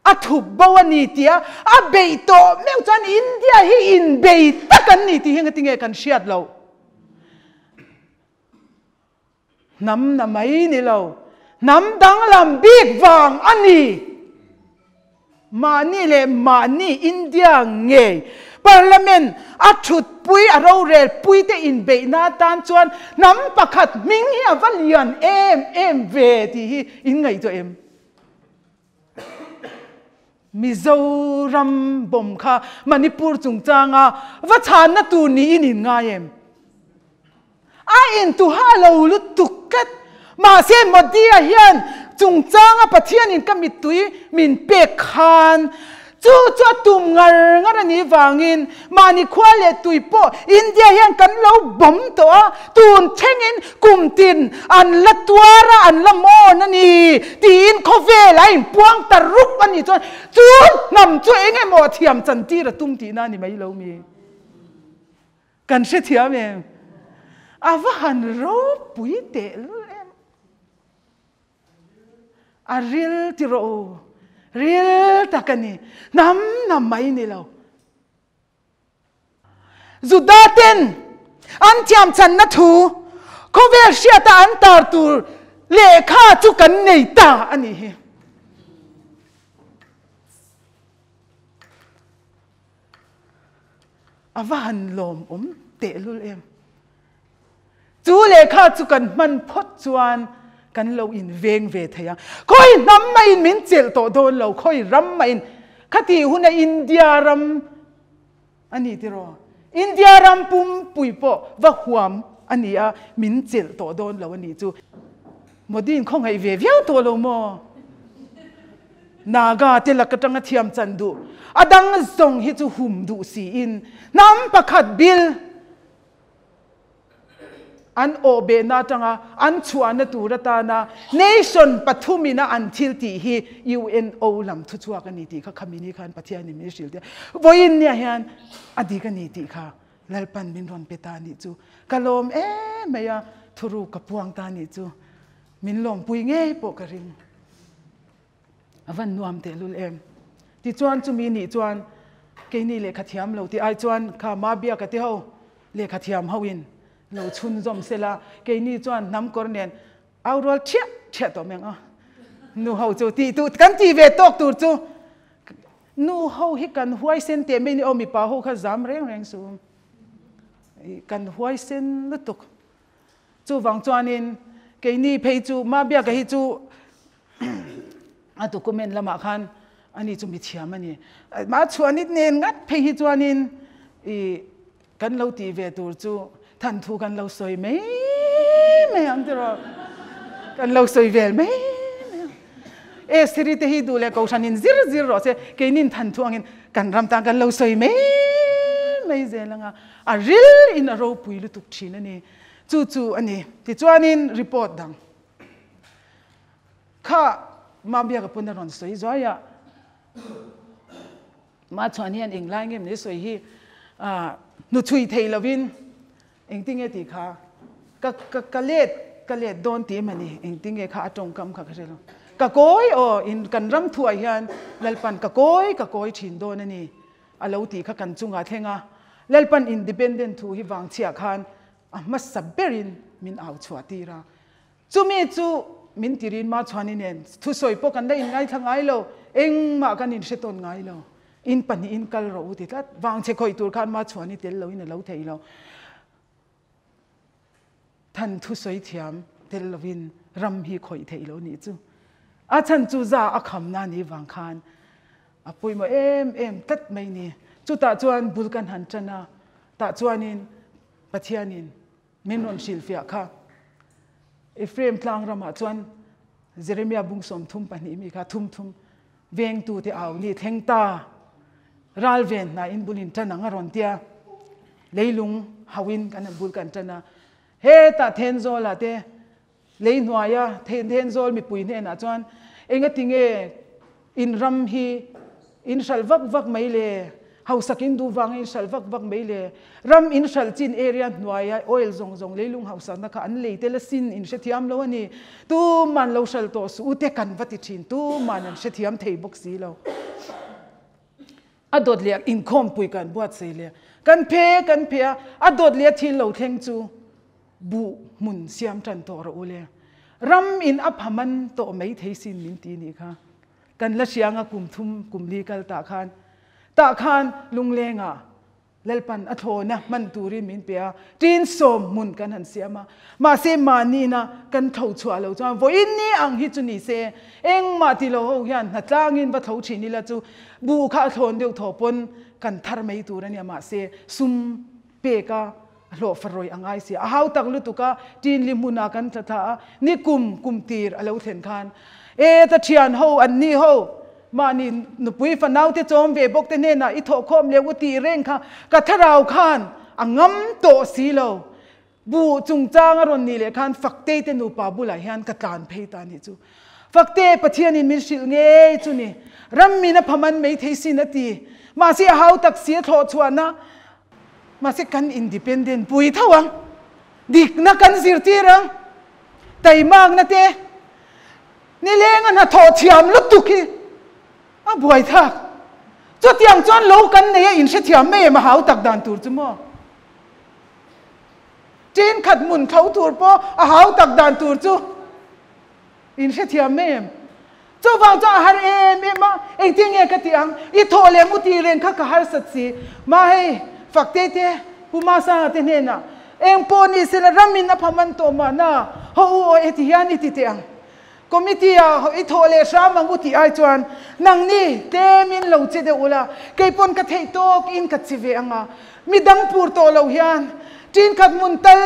Speaker 1: A thup bo a ni tia a beih tawh meuh chuan India hi inbei tak an ni tih hi engati nge kan hriat loh? Hnam na mai ni lo, hnam danglam bik vang a ni. Mahni leh mahni India ngei Parliament a thutpui a rorel puite inbeihna atan chuan hnam pakhat hming hi a va lian em em ve tih hi in ngaihtuah em? Mizoram bomb kha Manipur chungchanga va chhanna tur niin in ngai em? A intuha lo lutuk tlat. Mahse Modi-a hian chungchanga Pathianin ka mittui min pek khan Chu chu a tum ngar ngar a nih vangin mahni khua leh tui pawh India hian kan lo bawm tawh a, tun thlengin kum tin an la tuar a, an la mawn a ni tiin khawvel a inpuang ta rup a nih chuan chu hnam chu eng emaw a thiam chantir a tum tihna a ni mai lo mi? Kan hrethiam em? A va han ropui tehlul em? A ril ti rawh u, ril tak a ni, hnam hnam mai ni lo. Juda ten an thiam channa thu khawvel hriata an tar tur lehkha chu kan nei ta a nih hi. A va han lawmawm tehlul em. Chu lehkha chu kan hman phawt chuan kan lo inveng ve thei a. Khawi hnam maiin min chelh tawh dawn lo, khawi ram maiin. Khati huna India ram a ni tiraw? India ram pumpui pawh va huam a ni a, min chelh tawh dawn lo a nih chu. Modi in khawngaih ve viau tawh lo maw? Naga te lak atanga thiam chan duh, a dang zawng hi chu hum duh siin hnam pakhat bil An awh behna atanga an chhuahna tur atana nation pathumina an thil tih hi UNO lam thuchhuak a ni tih kha Khamini khan Pathianin min hrilh tir a. Vawiin nia hian a dik a ni tih kha Lalpan min rawn pe ta a nih chu. Ka lawm em mai a, thuruk ka puang ta a nih chu. Min lawmpui ngei pawh ka ring. A van nuam tehlul em. Tichuan chumi nih chuan keini lehkha thiam lo tih ai chuan kha ma biaka te ho lehkha thiam ho in lo chhunzawm sela keini chuan hnam kawr nen au rual thiah thiah tawh mai ang a. Nu ho chu tih tu kan tih ve tawk tur chu nu ho hi kan huaisen teh mai ni aw mipa ho kha zam reng reng suh kan huaisen lutuk. Chuvang chuanin keini phei chu ma biaka hi chu A document lamah khan ani chu mi thiam a ni. Mah chhuanit nen ngat phei hi chuanin i kan lo tih ve tur chu than thu kan lo sawi mai mai ang tiraw. Kan lo sawi vel mai mai ang. Estheri te hi duh leh kohhran in zir zir rawh se keinin than thu angin kan ram tan kan lo sawi mai mai zel anga a ril in a ropui lutuk thin a ni. Chu chu a ni. Tichuanin report dang. Kha Mabia ka pun a rawn sawi zuai a, Ma chuan hian eng lai nge min sawi hi hnuchhui thei lovin engtinge tih kha ka ka ka let ka let dawn tih em a ni engtinge kha a tawngkam kha ka hre lo. Ka kawi aw in kan ram thuah hian Lalpan ka kawi ka kawi thin dawn a ni a lo tih kha kan chungah thleng a, Lalpan independent thu hi vangchhiah khan a hmasa berin min au chhuah tir a. Chumi chu min tirin Machhuani nen thusawi pawh kan la inngaithla ngai lo, engmah kan inhre tawn ngai lo. In pahnihin kal rawh u ti tlat. Vangchhe khawih tur khan Machhuani tel loin a lo thei lo. Than thusawi thiam tel lovin ram hi khawih theih lo nih chu. A chhan chu za a khamna ni vang khan a pawimawh em em tlat mai ni. Chutah chuan bul kan han tan a, tah chuanin Pathianin min rawn hrilhfiah kha. Ephraim tlang ramah chuan Jeremia bung 32 mi kha thum thum vengtute au ni thleng ta ral ven hna in bul in tan ang a rawn tia. Leilung hauhin kan han bul kan tan a. Hetah Thenzawlah te lei hnuaia Thenzawl mipui hnenah chuan engati nge in ram hi in hralh vak vak mai le, hausak in duh vanga in hralh vak vak mai le, ram in hralh chin area hnuaia oil zawng zawng leilung hausakna kha an lei tel asin in hrethiam lo a ni, tuman lo hralh tawh suh u te kan va ti thin, tuman an hrethiam thei bawk si lo. A dawt leh inkhawmpui kan buatsaih leh kan phe kan phe a, a dawt leh a thil lo thleng chu buh hmun siam tan tawh rawh u le. Ram in a pha man tawh mai thei sin min ti nih kha. Kan la hria anga kum thum kum li kal tah khan tah khan lunglengah Lalpan a thlawna hman turin min pe a, tin sawm hmun kan han siam a. Mahse mahniina kan tho chhuah lo chuan vawiin ni ang hi chu ni se, engmah ti lo ho hian hnatlangin va tho thin ila chu buh kha a thlawn deuh thaw pawn kan thar mai tur a nia. Mahse sum pek a hlawh farawih a ngai si a, a hau tak lutuk a, tin li hmunah kan tla thla a, ni kum kum tir a lo thlen khan e ta thian ho an ni ho Mahni nupui fanaute chawm ve bawk te hnenah i thawhkhawm leh u tih reng kha ka thlarau khan a ngam tawh si lo. Buh chungchang a rawn nih leh khan Faktei te nupa bulah hian ka tlan phei ta nih chu. Fakte, Pathianin min hrilh ngei chu ni. Ram min a phaman mai thei sin a ti. Mahse a hau tak si a thlawh chhuahna. Mahse kan independent pui tho ang. Dikna kan zirtir ang. Taimakna te. Nileng a hnathawh thiam lutuk hi a buai thlak. Chutiang chuan lo kan nei a inhrethiam mai em a hau tak dan tur chu maw? Thenkhat hmun tho tur pawh a hau tak dan tur chu inhrethiam mai em? Chuvang chuan a har em em a, engtin nge ka tih ang? I thawh leh mu tih reng kha ka harsat si. Mah hei, Fakte te, Pu Masanga te hnenah eng pawh ni sela ramin a pha man tawh mahna, haw u aw heti hian i ti teh ang. Committee ah i thawh leh hram ang u tih ai chuan nangni tlemin lo che deuh ula, kei pawn ka theih tawk in ka che ve ang a, midang pur tawh lo hian ṭinkhat hmun tal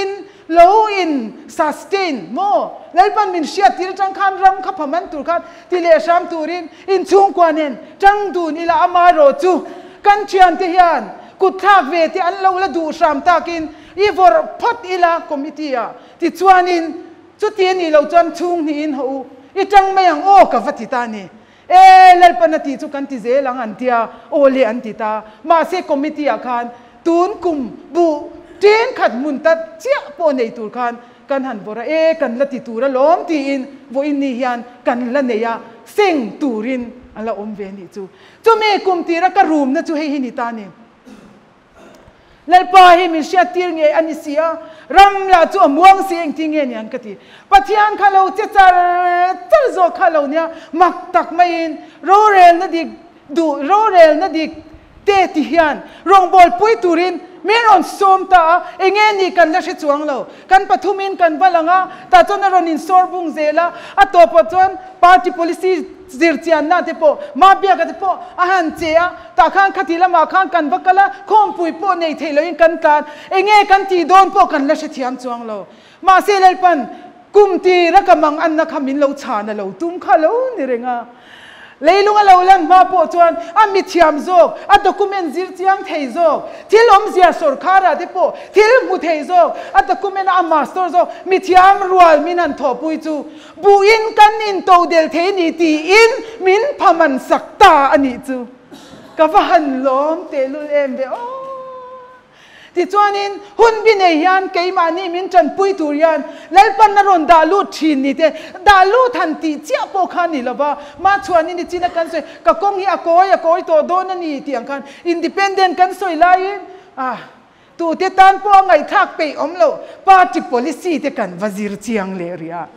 Speaker 1: in lo in sustain maw? Lalpan min hriat tir aṭang khan ram kha pha man tur khan ti leh hram turin inchhungkua nen ṭang dun ila amaherawh chu kan ṭhiante hian kutthlak ve te an lo la duh hram takin i vawrh phawt ila committee ah tichuanin Chuti a nih loh chuan chhung hnihin haw u, i tang mai ang aw ka va ti ta a ni. E, Lalpan a tih chu kan ti zel ang an tia, aw le an ti ta. Mahse committee ah khan tun kum buh thenkhat hmun ta chiah pawh nei tur khan kan han vawrh a, e kan la ti tur alawm tiin vawiin ni hian kan la nei a, seng turin a la awm ve a nih chu. Chumi kum tira ka rumna chu hei hi ni ta a ni. Lalpa hi min hriattir ngei a ni si a, ram lah chu a muang si engtin nge ni ang ka ti. Pathian kha lo che char char zawk kha lo nia, mak tak maiin rorelna dik duh rorelna dik te ti hian rawngbawlpui turin min rawn sawm ta a, enge ni kan la hre chuang lo. Kan pathumin kan va lang a, tah chuan a rawn insawr bung zel a, a tawpah chuan party policy zirchianna te pawh, Mabiaka te pawh a han che a, tah khan khati lamah khan kan va kal a, khawmpui pawh nei theih loin kan tlan, enge kan tih dawn pawh kan la hrethiam chuang lo. Mahse Lalpan kum tir a ka mang anna kha min lo chhan a lo tum kha lo ni reng a. Leilung a lo lan hma pawh chuan a mithiam zawk, a document zir chiang thei zawk, thil awmzia sawrkharah te pawh thil hmu thei zawk, a document a master zawk, mithiam rual min han thawhpui chu buhin kan intodel thei ni tiin min phaman sak ta a nih chu. Ka va han lawm tehlul em ve aw. Tichuanin, hun bi nei hian keimahni min tanpui tur hian Lalpan a rawn dah lut thin ni te, dah lut han tih chiah pawh kha ni lova, Mahchhuanin i chin a kan sawi, ka kawng hi a kawi a kawi tawh dawn a ni tih ang khan Independent kan sawi laiin ah. Tute tan pawh a ngaihthlak peih awm lo, party policy te kan va zir chiang leh rih a.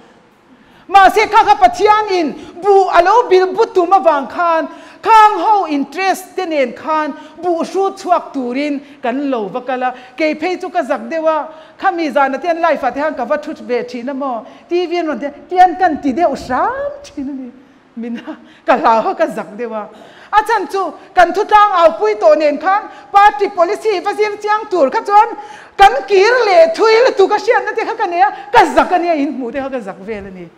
Speaker 1: Mahse kha kha Pathian in buh a lo bil bu tum avang khan khang ho interest te nen khan buh hrut chhuak turin kan lo va kal a. Kei phei chu ka zak deuh a, khami zana te hian live ah te khan ka va thu ve thin a maw, TV an rawn ti a, tian kan ti deuh hram thin a ni. Min a, ka hlau a, ka zak deuh a. A chhan chu kan thutlang aupui tawh nen khan party policy va zir chiang tur kha chuan kan kir leh thui lutuk a hriatna te kha ka nei a, ka zak a nia, in hmuh te kha ka zak vel a ni.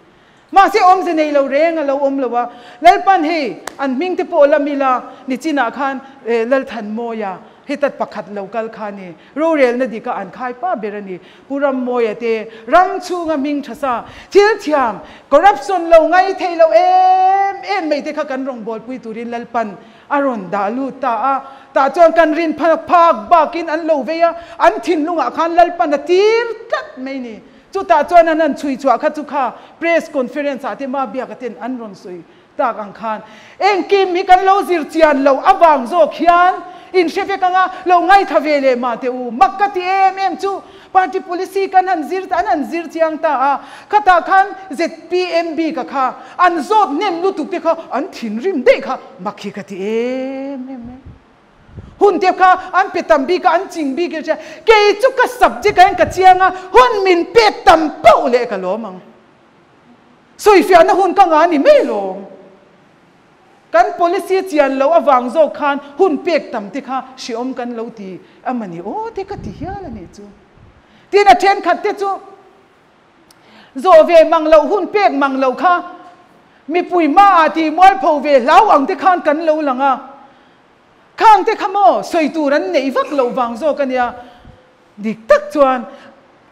Speaker 1: Mahse awmze nei lo reng a lo awm lo a, Lalpan hei an hming te pawh lam ila nichinah khan Lalthanmawia hetat pakhat lo kal kha a ni. Rorelna dika an khai pa ber a ni. Pu Rammawia te ram chhunga hming tha sa, thil thiam, corruption lo ngai thei lo em em mai te kha kan rawngbawlpui turin Lalpan a rawn dah lut ta a. Tah chuan kan rin phak phak bakin an lo vei a, an thinlungah khan Lalpan a tir tlat mai ni. Chutah chuan an han chhui chhuah kha chu kha press conference ah te Mabiaka ten an rawn sawi tak ang khan engkim hi kan lo zir chian loh avang zawk hian in hre vek anga lo ngaitha ve leh mah teh u. Mak ka ti em em chu party policy kan han zir an han zir chiang ta a, khatah khan zpm bik a kha an zawt hnem lutuk te kha an thinrim daih kha mak hi ka ti em em mai. Hun te kha an pe tam bik a, an ching bik in hria. Kei chu ka subject ah hian ka chiang a, hun min pek tam pauh leh ka lawm ang. Sawifiahna hun ka ngah a ni mai lawm. Kan policy chian loh avang zawk khan hun pek tam te kha hreawm kan lo ti a mani aw te ka ti hial a nih chu. Tin a thenkhat te chu zawh ve mang loh hun pek mang loh kha mipui hmaah tih mualpho ve hlau ang te khan kan lo lang a. Khang te kha maw sawi tur an neih vak loh vang zawk a nia. Dik tak chuan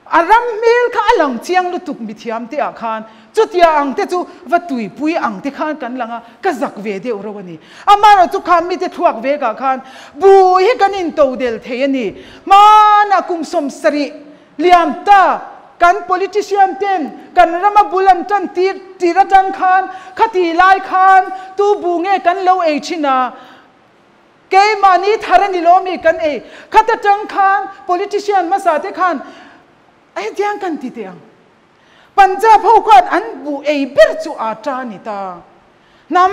Speaker 1: a ram hmel kha a lang chiang lutuk mithiam te ah khan chutia ang te chu va tuipui ang te khan kan lang a, ka zak ve deuh reuh a ni. Amaherawh chu kha mite thluak vek ah khan bu hi kan in to del thei a ni. Hmanah kum 70 liam ta kan politician ten kan rama bul an tan tir tir atang khan khati lai khan tu bu nge kan lo ei thin a, Keimahni thar a ni lo mi kan ei khat atang khan politician hmasa te khan hetiang kan ti teh ang. Punjab ho khan an buh ei ber chu aa ta ni ta. Hnam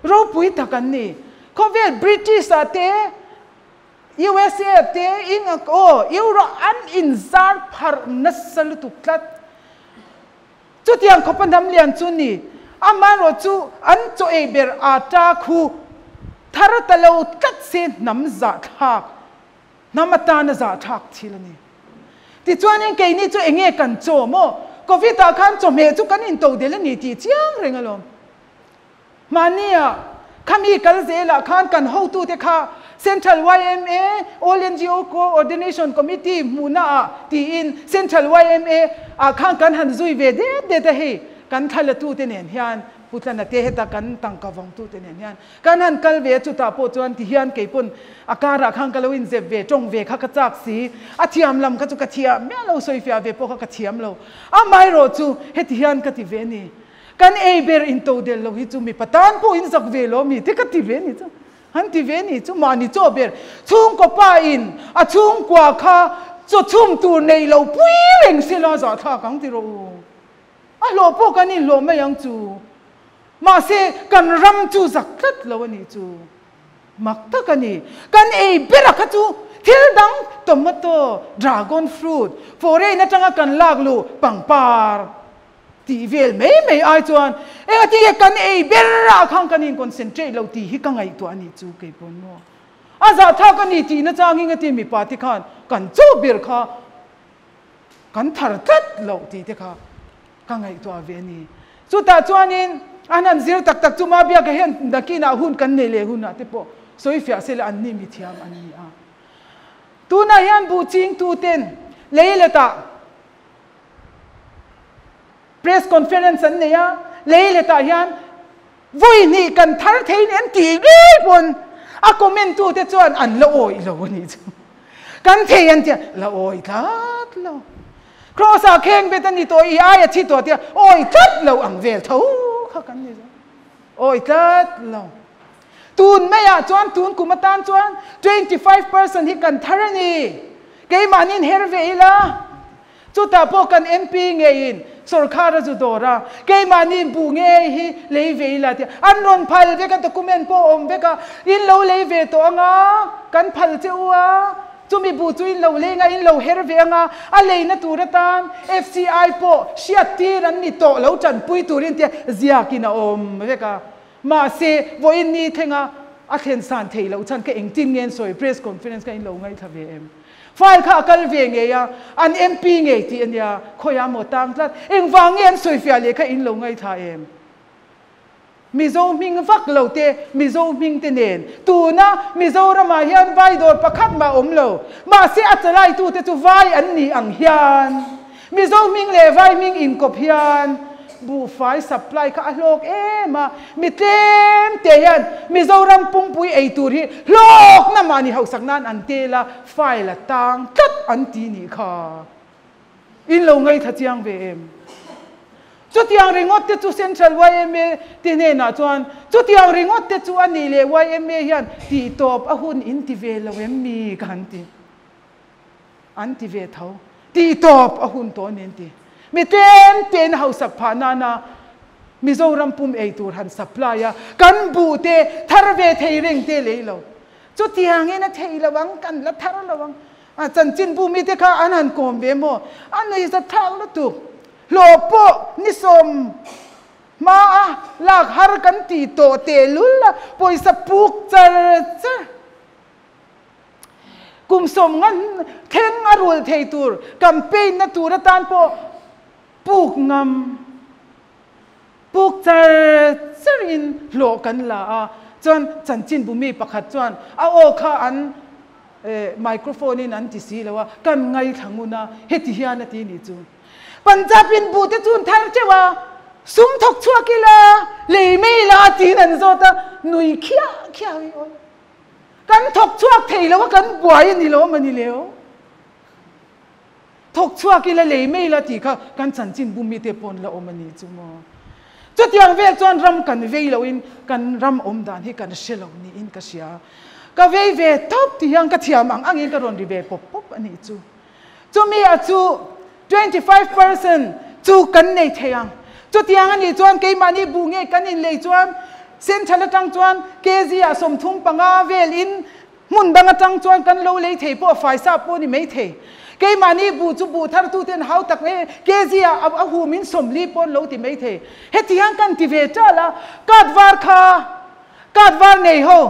Speaker 1: ropui tak an ni. Khawvel British ah te, USA ah te, Eng aw Europe an inzar pharh nasa lutuk tlat. Chutiang khawpa hnam lian chu ni. Amaherawh chu an chaw ei ber atta khu thar ta lo tlat se hnam zahthlak, hnam atana zahthlak thil a ni. Tichuanin keini chu enge kan chaw maw? Covid ah khan chawhmeh chu kan intodel a ni tih chiang reng alawm. Mahnia khami kal zelah khan kan hotute kha Central yma All ngo Coordination Committee hmuhna ah tiin Central yma ah khan kan han zui ve det det a hei kan thlalatute nen hian Putlana te heta kan tangka vawngtute nen hian kan han kal ve a chutah pawh chuan tihian keipawn a karah khan ka lo inzep ve tawng ve kha ka chak si a thiam lam kha chu ka thiam miah lo sawifiah ve pawh kha ka thiam lo amaherawh chu heti hian ka ti ve a ni. Kan ei ber in to del lo hi chu mipa tan pawh in zak ve lo mi te ka ti ve ni chu. Han ti ve ni chu mahni chaw ber chhungkaw pa in a chhungkua kha chaw chhum tur nei lo pui reng se la zahthlak ang ti rawh u. A hlawh pawh kan inhlawh mai ang chu. Mahse kan ram chu zak tlat lo a nih chu. Mak tak a ni. Kan ei ber a kha chu thil dang tomato, dragon fruit, foreign atanga kan lak luh pangpar. Tih vel mai mai ai chuan engati nge kan ei ber ah khan kan in concentrate lo tih hi ka ngaihtuah a nih chu kei pawn maw. A zahthlak a ni tih nachang hi engati mipa te khan kan chaw ber kha kan thar tlat loh tih te kha ka ngaihtuah ve a ni. Chutah chuanin an han zir tak tak chu Mabiaka hian nakinah hun kan nei leh hunah te pawh sawifiah sela an ni mithiam an ni a. Tunah hian buh chingtu ten leiletah Press conference an nei a, leiletah hian vawi hnih kan thar thei ni an tih ngei pawn a comment tu te chuan an la awih lo a nih chu. Kan thei an tia, la awih tlat lo. Cross ah kheng bet a ni tawh i aia thi tawh tia awih tlat lo ang vel tho kha kan ni zo. Awih tlat lo. Tun maiah chuan tun kum atan chuan 25% hi kan thar a ni. Keimahniin her ve ila, chutah pawh kan MP ngeiin sawrkhar a zu dawr a, keimahniin buh ngei hi lei ve ila tih an rawn phal vek a, document pawh a awm vek a, in lo lei ve tawh anga kan phal che u a, chumi buh chu in lo leng a, in lo her ve anga, a leina tur atan FCI pawh hriattir an ni tawh lo tanpui turin tia ziakin a awm vek a. Mahse, vawiin ni thlenga a thlen san theih loh chhan ka engtin nge an sawi press conference kha in lo ngaithla ve em? File kha a kal ve ngei a, an MP ngei tih a nia, khawiah maw tang tlat, engvang nge an sawi fiah leh kha in lo ngaithla em? Mizo hming vak lo te, Mizo hming te nen tuna Mizoramah hian vai dawr pakhat mah awm lo, mahse a chalaitute chu vai an ni ang hian Mizo hming leh vai hming inkawp hian buhfai supply kha a hlawk em a, mi tlem te hian Mizoram pumpui ei tur hi hlawkna mahni hausak nan an tel a, file a tang tlat an ti nih kha. In lo ngaithla chiang ve em? Chutiang ringawt te chu Central yma te hnenah chuan chutiang ringawt te chu a nih leh yma hian tihtawp a hun in ti ve lo em mi ka han ti. An ti ve tho. Tih tawp a hun tawh a ni an ti. Mi tlem tein a hausak phah nana Mizoram pum ei tur han supply a, kan buh te thar ve thei reng te lei lo. Chutiangin a thei lo ang, kan la thar lo ang. A chanchinbu mite kha an han kawm ve maw? A nuihza thlak lutuk. Hlawh pawh ni sawm hma a lak har kan tih tawh tehlul a, pawisa puk char char. Kum sawm ngan thleng a rulh thei tur campaign na tur atan pawh puk ngam, puk char char in hlawh kan la a, chuan chanchinbu mi pakhat chuan a aw kha an microphone in an ti si lo a, kan ngaithla ngun a, heti hian a ti nih chu. Punjab in buh te chu an thar teuh a, sum thawk chhuak ila, lei mai ila tiin an zawt a, nui khiah khiah i awi. Kan thawk chhuak thei lo a kan buai a ni lo a mani leo. Thawk chhuak ila lei mai ila tih kha kan chanchin bum mite pawn la awm a ni chu maw. Chutiang vel chuan ram kan vei lo in kan ram awm dan hi kan hre lo niin ka hria. Ka vei ve tawp ti hian ka thiam ang angin ka rawn ri ve pawp pawp a nih chu. Chumi a chu 25% chu kan nei thei ang. Chutiang a nih chuan keimahni buh nge kan inlei chuan Central atang chuan kg ah 35 vel in hmun dang atang chuan kan lo lei thei pawh a faisa pawh a ni mai thei. Keimahni buh chu buh thar tu ten hau tak e kg ah a hum in 40 pawh an lo ti mai thei. Heti hian kan ti ve tal a, card var kha Card var nei ho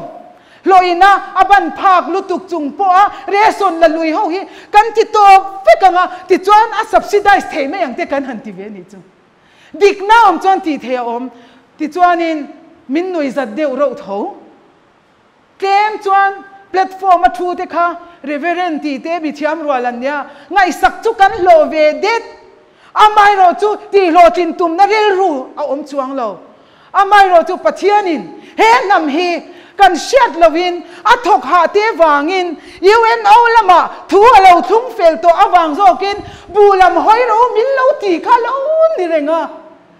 Speaker 1: hlawhina a ban phak lutuk chung pawha ration la lui ho hi kan ti tawp vek ang a, tichuan a subsidize thei mai ang te kan han ti ve a nih chu. Dikna awm chuan tih theih a awm, tichuanin min nuih zat deuh reuh tho. Tlem chuan platform a thu te kha Reverend tih te mithiam rual an nia, ngaihsak chu kan hlawh ve det. Amaherawh chu tihhlawhtlin tumna rilru a awm chuang lo. Amaherawh chu Pathianin he hnam hi kan hriat lohin a thawk hah te vangin UNO lamah thu a lo thlung fel tawh avang zawkin buh lam hawi rawh u min lo ti kha lo ni reng a.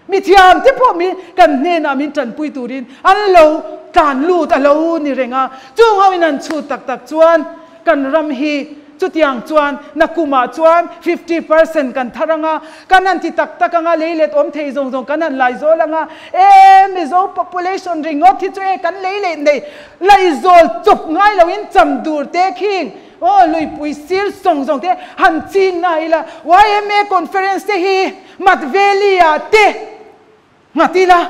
Speaker 1: Mithiam te pawh mi kan hnenah min tanpui turin an lo tlan lut a lo ni reng a. Chung ho in an chhut tak tak chuan kan ram hi chutiang chuan nakumah chuan 50% kan thar ang a, kan han ti tak tak ang a, lei let awm thei zawng zawng kan han lai zawl ang a, e Mizo population ringawt hi chu e kan lei leh nei laizawl chawp ngai loin cham dur te khing aw luipui sir zawng zawng te han ching na ila yma conference te hi Mat Valley ah te nghat ila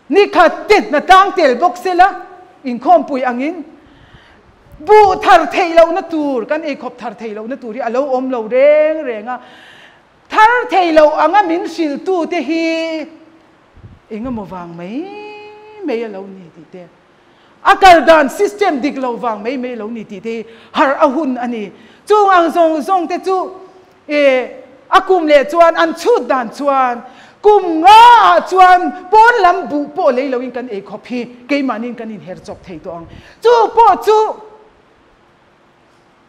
Speaker 1: Nikhat te hna tlang tel bawk sela inkhawmpui angin buh thar theih lohna tur, kan eikhawp thar theih lohna tur hi a lo awm lo reng reng a. Thar theih loh anga min hrilhtute hi engemaw vang mai mai a lo ni tih te, a kal dan system dik lo vang mai mai a lo ni tih te hi harh a hun a ni. Chung ang zawng zawng te chu E, a kum leh chuan an chhut dan chuan kum nga ah chuan pawn lam buh pawh lei loin kan ei khawp hi keimahniin kan inher chawp thei tawh ang. Chu pawh chu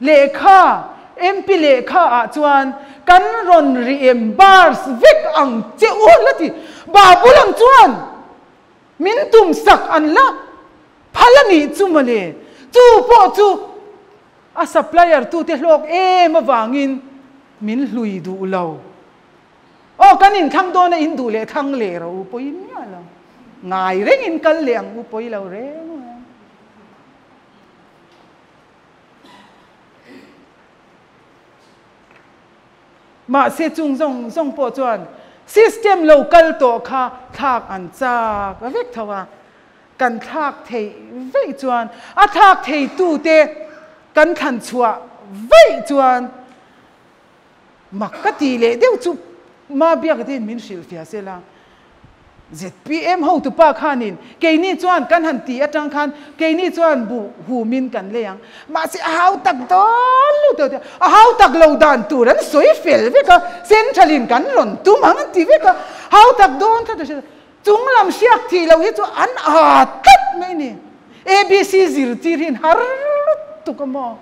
Speaker 1: lehkha, MP lehkha ah chuan kan rawn riem bars vek ang che u la ti. Babul ang chuan min tum sak an la phal a nih chu mawle. Chu pawh chu. A supplier tute hlawk em avangin min hlui duh lo. Aw kan inthlang dawn a in duh leh thlang leh rawh u pawi miah lo. Ngai reng in kal leh ang u pawi lo reng reng. Mahse chung zawng zawng pawh chuan system lo kal tawh kha thlak an chak vek tho a, kan thlak theih veih chuan a thlak theitute kan thlan chhuah veih chuan mak ka tih leh deuh chu Mabiaka te in min hrilhfiah sela. Zpm hotupa khanin keini chuan kan han tih atang khan keini chuan buh humin kan lei ang. Mahse a hau tak dawn lu tawh teh a hau tak lo dan tur an sawi fel vek a, central in kan rawn tum ang an ti vek a, hau tak dawn tlat a hria. Chung lam hriak thih loh hi chu an aa tlat mai ni. ABC zirtir hi an har lutuk a maw?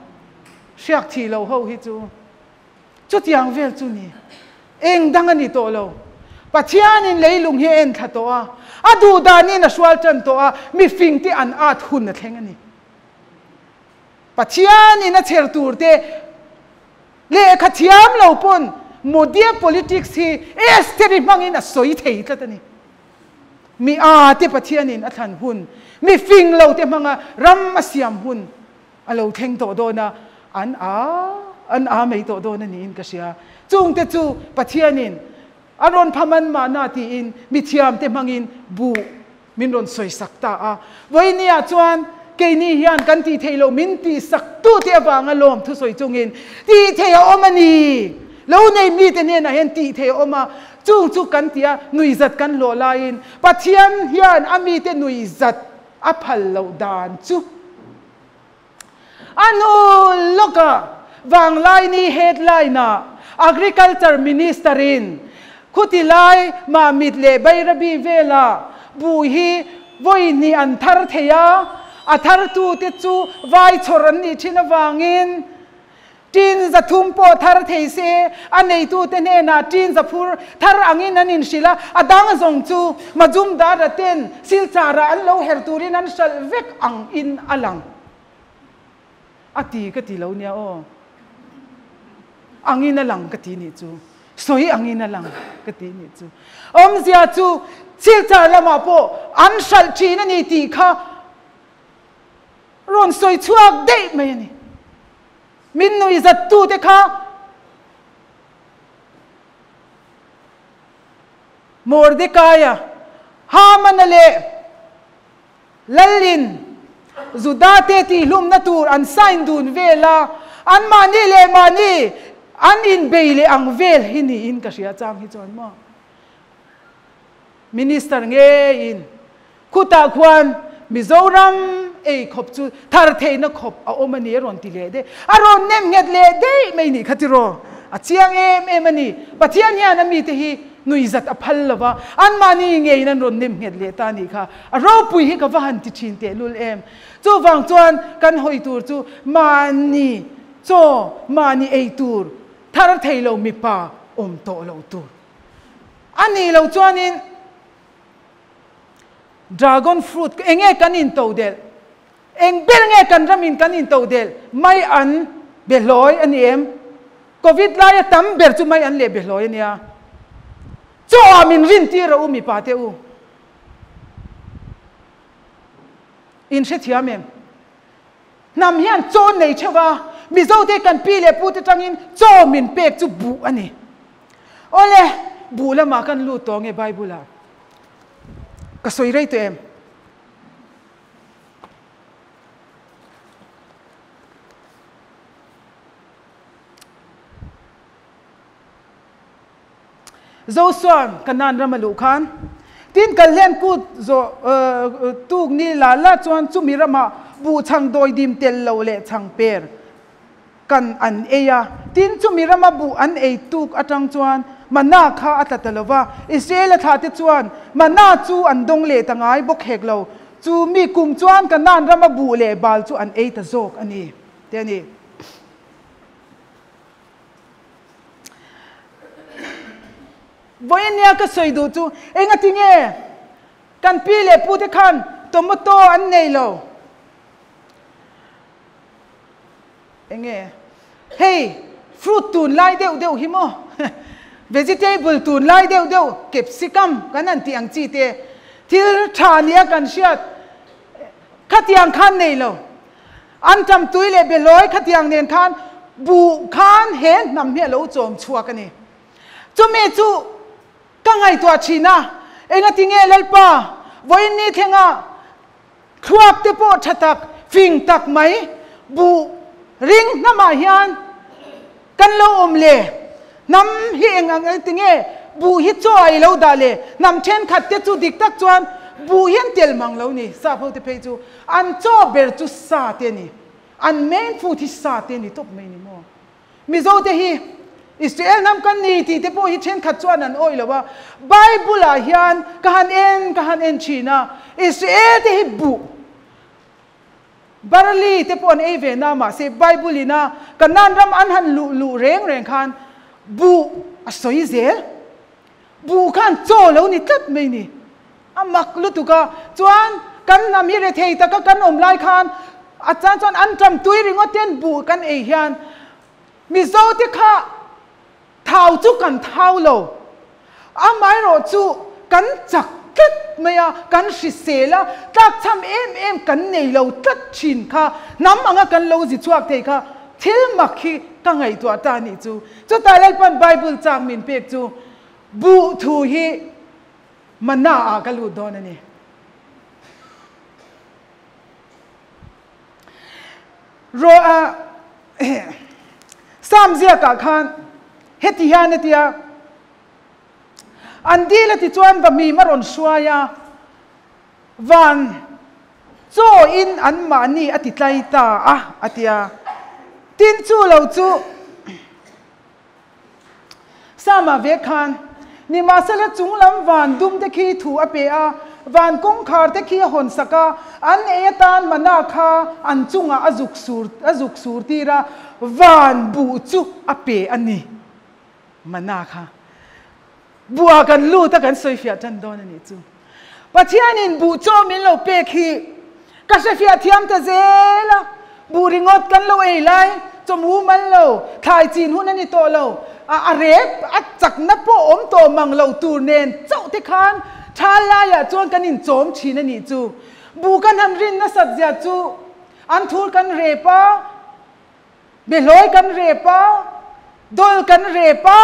Speaker 1: Hriak thih loh ho hi chu. Chutiang vel chu ni. Eng dang a ni tawh lo. Pathianin leilung hi a en thla tawh a, a duh danin a hrual tan tawh a, mifingte an at hun a thleng a ni. Pathianin a chher turte lehkha thiam lo pawn Modia politics hi Estheri hmangin a sawi thei tlat a ni. Mi a te Pathianin a thlan hun, mifing lo te hmanga ram a siam hun a lo thleng tawh dawn a, an a an a mai tawh dawn a niin ka hria. Chungte chu Pathianin a rawn pha man mahna tiin mithiamte hmangin buh min rawn sawisak ta a. Vawinia chuan keini hian kan tih theih loh min tihsak tute avanga lawm thusawi chungin tih theih a awm a ni. Lo nei mite hnenah hian tih theih a awm a, chung chu kan tih a nuihzat kan hlawh laiin Pathian hian a mite nuihzat a phal loh dan chu A hnu lawkah Vanglaini headline-ah Agriculture Minister-in khuti lai Mamit leh Bairabi velah buh hi vawi hnih an thar thei a, a thartute chu vai chhawr an nih thin avangin Tin 300 pawh thar thei se, a neitute hnenah tin zaphur thar angin an inhrilh a, a dang zawng chu Majumdar-a ten Silchar-ah an lo her turin an hralh vek angin a lang. A ti ka ti lo nia aw. Angin a lang ka ti nih chu. Sawi angin a lang ka ti nih chu. Awmzia chu Silchar lamah pawh an hralh thin a ni tih kha Rawn sawi chhuak daih mai a ni. Min nui zattute kha Mordekaia, Hamana leh Lalin Judate tihhlumna tur an sign dun vel a, anmahni leh mahni an inbei leh ang vel hi niin ka hria chang hi chuan maw. Minister ngeiin khutah khuan Mizoram ei khawp chu thar theihna khawp a awm a ni a rawn ti leh daih. A rawn nem nghet leh daih mai nih kha tiraw? A chiang em em a ni. Pathian hian a mite hi nuihzat a phal lo va, anmahni ngeiin an rawn nem nghet leh ta a nih kha. A ropui hi ka va han ti thin tehlul em. Chuvang chuan kan hawi tur chu mahni chaw, mahni ei tur thar thei lo mipa awm tawh lo tur. A nih loh chuanin dragon fruit eng nge kan into delh? Eng ber nge kan ramin kan into delh? Mai an behlawi a ni em? Covid laia tam ber chu mai an leh behlawi a nia. Chaw ah min rin tir a u mipa te u. In hrethiam em? Hnam hian chaw nei theuh a, Mizote kan pi leh pute tangin chaw min pek chu buh a ni. Awle, buh lamah kan lut tawh nge Bible-ah? Ka sawi rei tawh em? Josua'n Kanaan ram a luh khan, tin Kalhlen kut zawh tuk ni la la chuan chumi ramah buh chhang dawidim tel lo leh chhang per kan an ei a. Tin chumi rama buh an ei tuk atang chuan mana kha a tla ta lo va, Israel-a thlahte chuan mana chu an dawng leh ta ngai bawk hek lo. Chu mi kum chuan Kanaan rama buh leh bal chu an ei ta zawk a ni, te a ni. Vawiin nia ka sawi duh chu engati nge kan pi leh pu te khan tomato an nei lo. Enge hei fruit tunlai deuh deuh hi maw vegetable tunlai deuh deuh capsicum kan han tih ang chi te thil tha nia kan hriat khatiang khan nei lo. An tam tui leh behlawi khatiang nen khan buh khan he hnam hi a lo chawm chhuak a ni. Chumi chu ka ngaihtuah thin a, engatinge Lalpa vawiin ni thlenga Thluak te pawh tha tak, fing tak mai, buh ring hnamah hian kan lo awm le. Hnam hi eng ang eng tinge buh hi chaw a i lo dah le? Hnam thenkhat te chu dik tak chuan buh hi an tel mang lo ni. Sap ho te phei chu an chaw ber chu sa te a ni. An main food hi sa te a ni tawp mai ni maw? Mizo te hi Israel hnam kan ni tih te pawh hi thenkhat chuan an awih lo a, Bible ah hian ka han en ka han en thin a, Israel te hi buh, barley te pawh an ei ve na mahse Bible in a Canaan ram an han luh luh reng reng khan buh a sawi zel, buh khan chaw lo ni tlat mai ni. A mak lutuk a, chuan kan hnam hi rethei taka kan awm lai khan a chan chuan an ṭam tui ringawt ten buh kan ei hian Mizo te kha thau chu kan thau lo, amaherawh chu kan chak tlat mai a, kan hrisel a, tlakchham em em kan nei lo tlat thin kha hnam anga kan lo zi chhuak thei kha thil mak hi ka ngaihtuah ta nih chu. Chutah Lalpan Bible chak min pek chu buh thu hi Mana ah ka lut dawn a ni. Ro a Psalm ziakah khan heti hian a ti a, An dil a ti chuan va mim a rawn hruai a, van chaw in anmahni a ti tlai ta a, a ti a. Tin chu lo chu Psalm-ah ve khan, Nimahsela chunglam van dum te khi thu a pe a, van kawngkhar te khi a hawn sak a, an ei atan mana kha an chungah a zuk sur a zuk sur tir a, van buh chu a pe a ni. Mana kha buh ah kan lut a kan sawifiah tan dawn a nih chu. Pathianin buh chaw min lo pek hi ka hrefiah thiam ta zel a, buh ringawt kan lo ei lai, chawmhu man lo, thlai chin hun a ni tawh lo, a rep a chakna pawh awm tawh mang lo tur nen chauh te khan thal laiah chuan kan inchawm thin a nih chu. Buh kan han rin nasat zia chu an thur kan rep a, behlawi kan rep a, dawl kan rep a,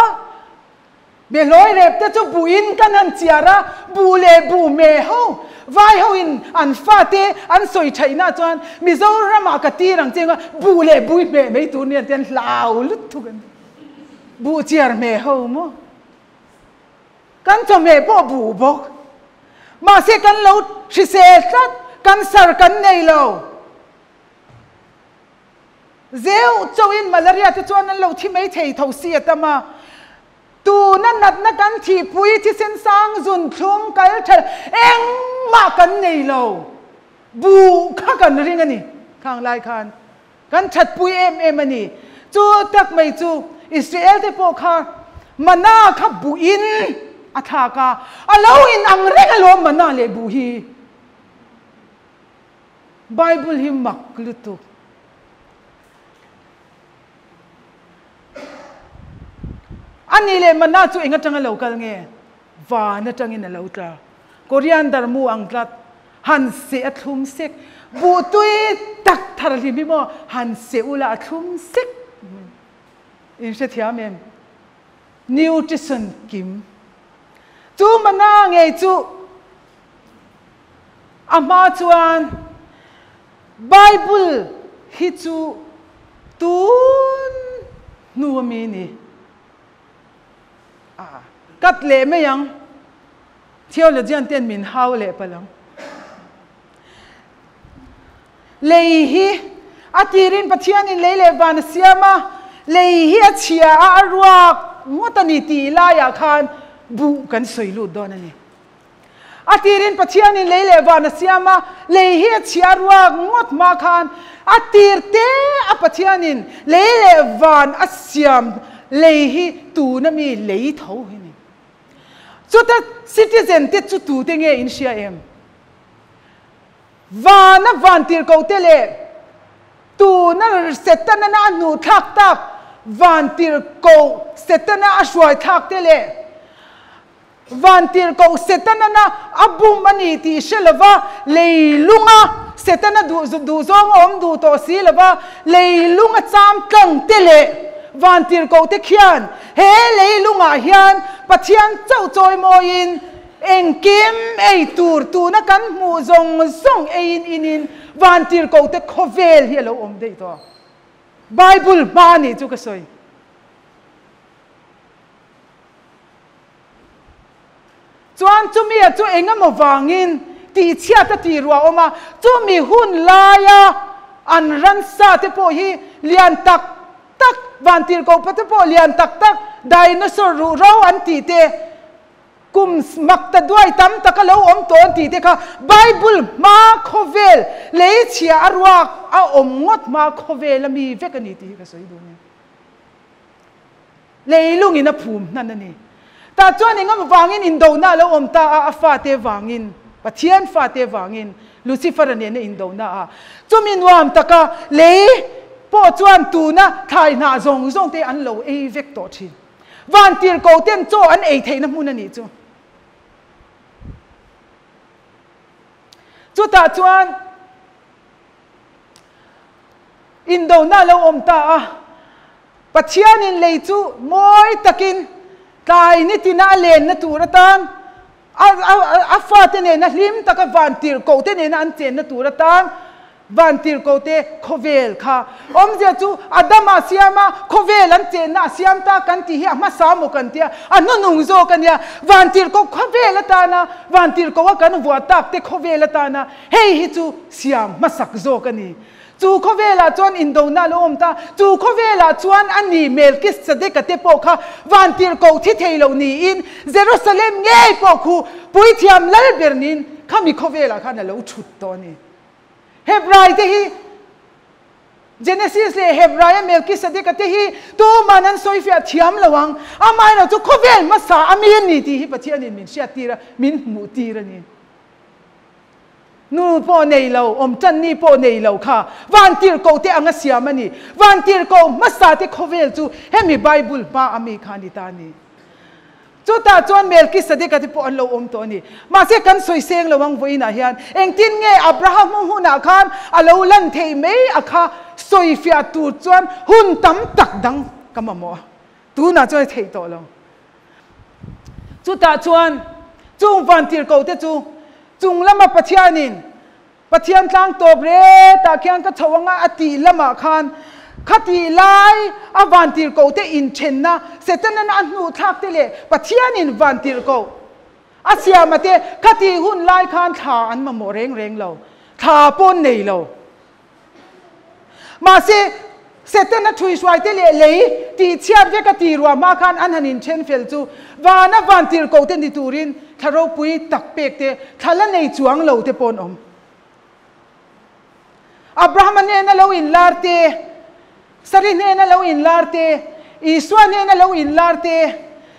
Speaker 1: Behlawi rep te chu buhin kan han chiar a, buh leh buh me ho, vai ho in an fate an sawi thaihna chuan Mizoram ah ka tir ang che nga buh leh bui hmeh mai tur nia te an hlau lutuk an ti. Buh chiar hmeh ho maw? Kan chawhmeh pawh buh bawk. Mahse kan lo hrisel tlat, cancer kan nei lo. Zeuh chauhin malaria te chuan an lo thi mai thei tho si a tam a, tuna natna kan thihpui thisen sang zun thlum kal tha engmah kan nei lo, buh kha kan ring a ni khang lai khan kan thatpui em em a ni. Chu tak mai chu Israel te pawh kha mana kha buhin a thlak a, a lo inang reng alawm mana leh buh hi. Bible hi mak lutuk. A nih leh mana chu eng atanga lo kal nge? Van atangin a lo tla. Coriander mu ang tlat. Han seh a thlum sek. Buh tui tak thar hlim hi maw han seh ula a thlum sek. In hrethiam em? Nutrition kim. Chu mana ngei chu A hma chuan Bible hi chu tun hnu a mi ni. A kat leh mai ang. Theologian ten min hau leh palh ang. Lei hi a tirin Pathianin lei leh van a siam a, lei hi a chhia a, a ruak ngawt a ni tih laiah khan buh kan sawi lut dawn a ni. A tirin Pathianin lei leh van a siam a, lei hi a chhia ruak ngawt hma khan a tir te a Pathianin lei leh van a siam lei hi tuna mi lei tho hi ni. Chuta citizen te chu tute nge in hria em? Vana van tirhkoh te leh. Tuna Setana a hnuh thlak tak Vantirhkoh Setana a hruai thlak te leh Vantirhkoh Setana a bum a ni tih hre lova leilunga Setana duh duhzawng a awm duh tawh si lova leilunga cham tlang te leh Vantirhkoh te khian he leilungah hian Pathian chauh chawimawiin Engkim ei tur tuna kan hmuh zawng zawng eiin inin vantirhkohte khawvel hi a lo awm daih tawh. Bible hma nih chu ka sawi. Chuan chumia chu engemaw vangin tihchhiat a tih ruah a awm a, chumi hun laia an ransa te pawh hi lian tak tak, vantirhkoh te pawh lian tak tak, dinosaur ruhro an tih te, Kum mak ta duai tam tak a lo awm tawh an tih te kha Bible hma khawvel lei chhia a ruak a awm ngawt hma khawvel a mi vek a ni tih hi ka sawi duh nia. Leilungin a phum hnan a ni. Tah chuan engam vangin indona a lo awm ta a, a fate vangin, Pathian fate vangin Lucifer-a nena indona a. Chumi nuam taka lei pawh chuan tuna thlai hnah zawng zawng te an lo ei vek tawh thin. Vantirhkoh ten chaw an ei theihna hmun a nih chu. Chutah chuan indona a lo awm ta a, Pathianin lei chu mawi takin tlai nitina a lenna tur atan A fate nena hlim taka vantirhkoh te nena an chenna tur atan vantirhkoh te khawvel kha awmzia chu Adama siam a, khawvel an chenna a siam ta kan tih hi a hmasa maw kan tia, a hnunung zawk a nia. Vantirhkoh khawvel atana vantirhkoh a kan vuah tak te khawvel atana hei hi chu siam hmasak zawk a ni. Chu khawvelah chuan indona a lo awm ta. Chu khawvelah chuan a ni Melkisedeka te pawh kha vantirhkoh thi thei lo niin Jerusalem ngei pawh khu puithiam lal ber niin khami khawvelah khan a lo thut tawh a ni. Hebrai te hi Genesis leh Hebraia Melkisedeka te hi tuman an sawifiah thiam lo ang. Amaherawhchu chu khawvel hmasa a mi a ni tih hi Pathianin min hriattir a, min hmuhtir a ni. Nu pawh nei lo, awm tan ni pawh nei lo kha vantirhkoh te anga siam a ni. Vantirhkoh hmasa te khawvel chu hemi Bible hma a mi kha a ni ta a ni. Chutah chuan Melkisedeka te pawh an lo awm tawh a ni. Mahse kan sawi seng lo ang vawiinah hian engtin nge Abraham hunah khan a lo lan theih mai a kha sawifiah tur chuan hun tam tak dang ka mamawh a, tunah chuan a theih tawh lo. Chutah chuan chung vantirhkoh te chu chung lama Pathianin Pathian tlang tawp retah khian ka chho anga a tih lamah khan khatih lai a vantirhkoh te inthenna Setanan a hnuhthlak te leh Pathianin vantirhkoh a siama te khatih hun lai khan thla an mamawh reng reng lo, thla pawn nei lo. Mahse, Setana ṭhuihruaite leh lei tihchhiat vek a tih ruah hma khan an han inṭhen fel chu vana vantirhkohte ni turin thla ropui tak pek te, thla la nei chuang lo te pawh an awm. Abrahama hnena lo inlar te, Sari hnena lo inlar te, Isua hnena lo inlar te,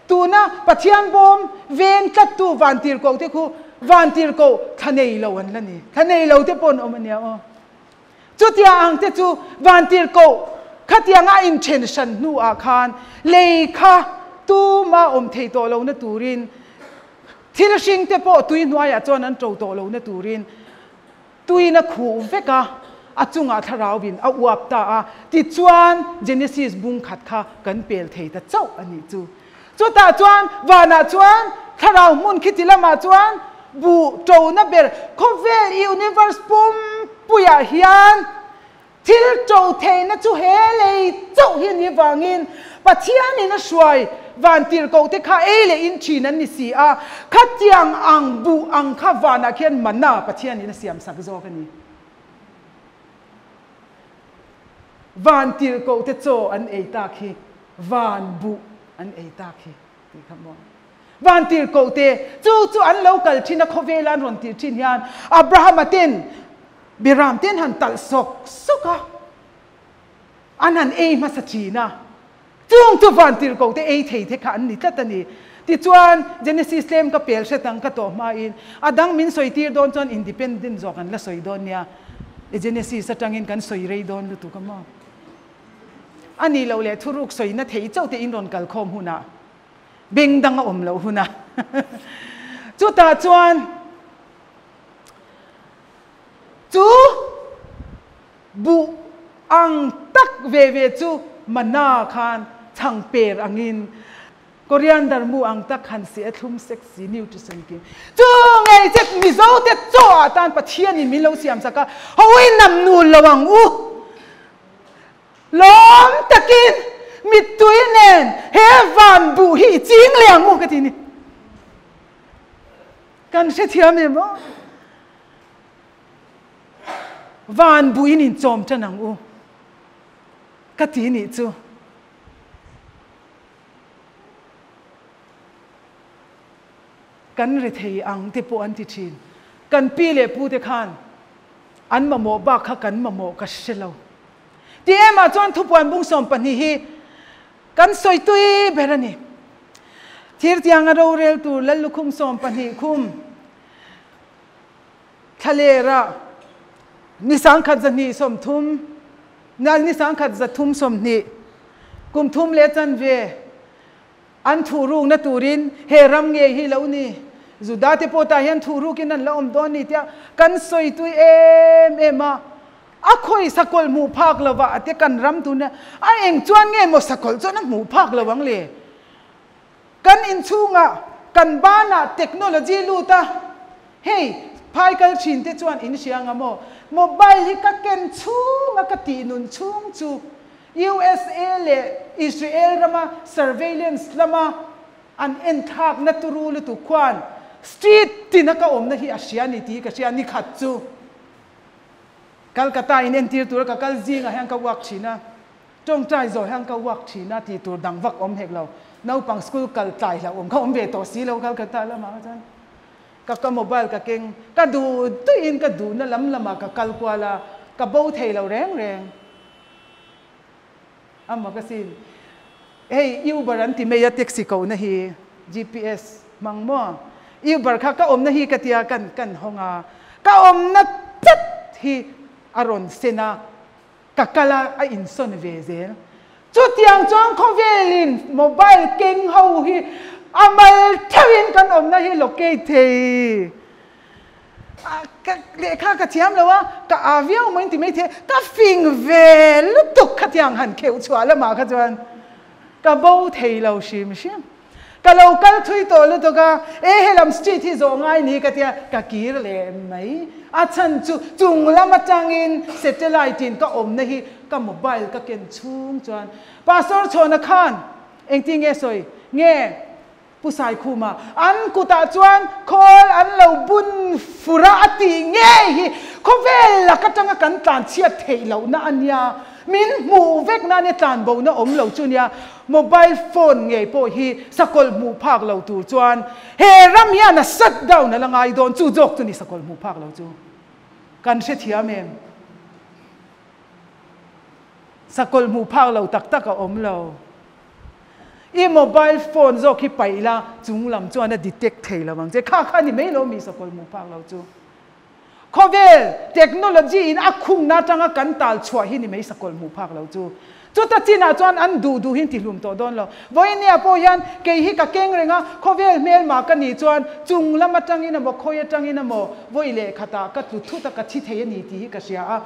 Speaker 1: tuna Pathian bawm veng tlattu vantirhkohte khu vantirhkoh thla nei lo an la ni. Thla nei lo te pawh an awm a nia aw. Chutia ang te chu vantirhkoh khatianga a inthen hran hnuah khan lei kha tuma awm thei tawh lohna turin thil hring te pawh tui hnuaiah chuan an to tawh lohna turin tuin a khuh vek a, a chungah thlarauin a uap ta a, tichuan Genesis bung khat kha kan pel thei ta chauh a nih chu. Chutah chuan vanah chuan thlarau hmun khiti lamah chuan buh ṭona ber khawvel universe pum puiah hian thil ṭo theihna chu he lei chauh hi a nih vangin Pathianin a hruai vantirhkoh te kha ei leh in ṭhin an ni si a, khatiang ang buh ang kha vanah khian manna Pathianin a siamsak zawk a ni. Vantirhkoh te chaw an ei tak hi van buh an ei tak hi tih kha maw. Vantirhkoh te chu chu an lo kal thin a khawvela an rawn tirh thin hian Abrahama ten Biram ten han talh sawk sawk a, an han ei hmasa thin a, chung chu vantirhkoh te ei thei te kha an ni tlat a ni. Tichuan Genesis tlem ka pel hret ang ka tawh hmain a dang min sawi tir dawn chuan independent zawk an la sawi dawn nia. E Genesis atangin kan sawi rei dawn lutuk a maw? A nih loh leh thuruk sawina thei chauh te in rawn kal khawm hunah beng dang a awm loh hunah chutah chuan chu buh ang tak ve ve chu mana khan chhang per angin Coriander mu ang tak han si a thlum sek si nutrition kim chu ngei che Mizo te chaw ah tan Pathian in min lo siam sak a hawi nam nul lo ang u lawm takin mittui nen he van buh hi i ching leh ang u ka ti ni kan hrethiam em aw van buh in in chawm tan ang u ka ti nih chu. Kan rethei ang te pawh an ti thin. Kan pi leh pu te khan an mamawh bak kha kan mamawh ka hre lo. Ti em ah chuan thupuan bung 12 hi kan sawi tui ber a ni. Thirtianga rorel tur Lallukhum 12 khum thlalera ni 1230 nal ni 1320 kum thum leh chanve an thu rukna turin he ram nge hi lo ni. Juda te pawh tah hian thu rukin an la awm dawn ni tia kan sawi tui em em a. A khawi sakawlh hmuh phak lova ate kan ram tuna a eng chuan nge maw sakawlh chuan a hmuh phak lo ang le. Kan inchhungah kan banah technology lut a, hei phai kal thin te chuan in hria anga maw? Mobile hi ka ken chhung a ka tih nun chhung chu USA leh Israel rama surveillance lama an enthlakna turu lutuk khuan street tina ka awmna hi a hria ni tih ka hria ni khat chu Calcutta in entir tura ka kal zingah hian ka uak thin a. Tawngtai zawh hian ka uak thin a tih tur dang vak awm hek lo. Naupang school kal tlai hlauh awm kha awm ve tawh si lo Calcutta lamah kha chuan ka ka mobile ka keng ka duh duhin ka duhna lam lamah ka kal kual a, ka bo thei lo reng reng. A mak asin. Hei Uber an ti mai a taxi kohna hi GPS hmang maw? Uber kha ka awmna hi ka tia kan kan hawng a, ka awmna chat hi a rawn sen a. Ka kal a, a insawn ve zel. Chutiang chuan khawvelin mobile keng ho hi a mal theuhin kan awmna hi locate thei. Ka lehkha ka thiam lo a, ka a viau mai inti maithei, ka fing ve lutuk khatiang han kheuh chhuah lamah kha chuan ka bo thei lo hrim hrim. Ka lo kal thui tawh lutuk a, e helam street hi zawh ngai ni ka tia, ka kir leh mai. A chhan chu chung lam atangin satellite in ka awmna hi ka mobile ka ken chhung chuan Pastor Chhawna khan engtin nge sawi nge Pu Saikhuma an kutah chuan khawl an lo bun fur a a tih ngei hi khawvel lak atanga kan tlan chhiat theih lohna a nia. Min hmuh vek nan e tlan bo na awm lo chu nia, mobile phone ngei pawh hi sakawlh hmuh phak lo tur chuan he ram hian a shut down a la ngai dawn, chu zawk chu ni sakawlh hmuh phak lo chu. Kan hrethiam em? Sakawlh hmuh phak lo tak tak a awm lo. I mobile phone zawk hi paih la, chung lam chuan a detect thei lo ang che. Kha kha ni mai lo mi sakawlh hmuh phak lo chu. Khawvel technology in a khungna atanga kan tal chhuah hi ni mai sakawlh hmuh phak lo chu. Chuta chinah chuan an duh duhin ti hlum tawh dawn lo. Vawinia pawh hian kei hi ka keng reng a, khawvel hmelma ka nih chuan chung lam atangin emaw khawi atangin emaw vawi leh khatah ka tlu thut a ka thi thei a ni tih hi ka hria a,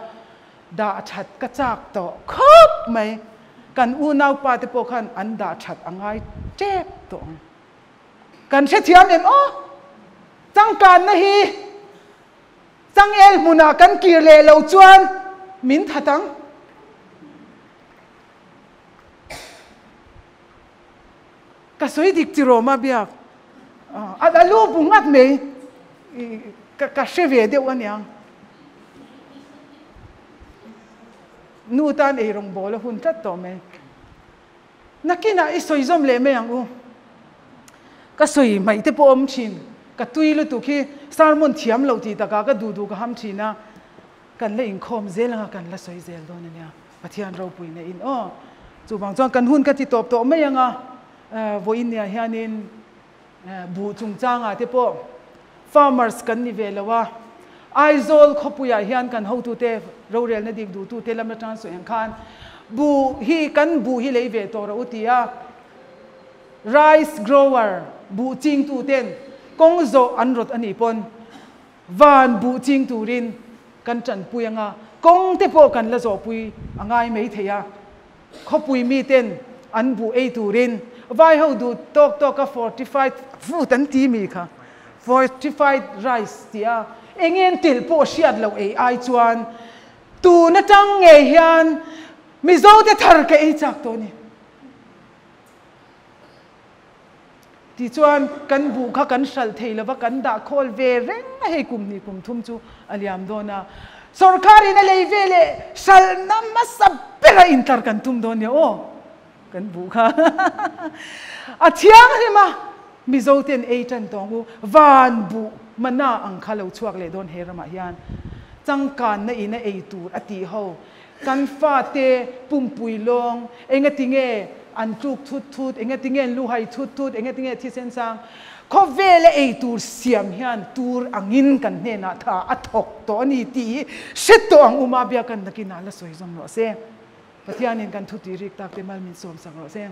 Speaker 1: dah that ka chak tawh khawp mai. Kan unaupa te pawh khan an dah that a ngai tep tawh ang. Kan hrethiam em aw? Changkanna hi changel hmunah kan kir leh lo chuan min that ang. Ka sawi dik chi rawh ma biak. A lu bu nghat mai ka hre ve deuh aniang. Nu tan ei rawngbawl a hun tlat tawh mai. Nakinah i sawi zawm leh mai ang u. Ka sawi hmaih te pawh awm thin. Ka tui lutuk hi sermon thiam loh tih takah ka duh duh ka ham thin a. Kan la inkhawm zel anga kan la sawi zel dawn a nia. Pathian ropuina in aw. Chuvang chuan kan hun ka ti tawp tawh mai anga vawiin nia hianin buh chungchangah te pawh farmers kan ni ve lo a. Aizawl khawpuiah hian kan hotute rorelna dik duhtute lam atang sawi ang khan buh hi kan buh hi lei ve tawh rawh u ti a, rice grower buh chingtuten kawng zawh an rawt a nih pawn van buh ching turin kan tanpui anga kawng te pawh kan la zawhpui a ngai mai thei a, khawpui miten an buh ei turin vai ho duh tawk tawka fortified food an ti mi kha fortified rice tia engen tel pawh hriat loh ei ai chuan tun atang ngei hian Mizo te thar ka ei chak tawh a ni. Tichuan kan buh kha kan hralh thei lova kan dah khawl ve reng a, hei kum hnih kum thum chu a liam dawn a, sorkarin a lei ve leh hralhna hmasa bera intlar kan tum dawn nia aw kan buh kha a thianghlim a, Mizo ten ei tan tawng u van buh mana ang kha lo chhuak leh dawn he ramah hian changkanna in a ei tur a tih ho Kan fate pumpui lawng, engatinge an tluk thut thut, engatinge an luhai thut thut, engatinge thisen sang khawvela ei tur siam hian tur angin kan hnenah tha a thawk tawh a ni tih hi hre tawh ang u Mabia kan nakinah la sawi zawm rawh se. Pathianin kan thu tih rik tak te mal min sawm sak rawh se.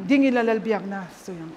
Speaker 1: Ding ila Lalbiakna sawi ang.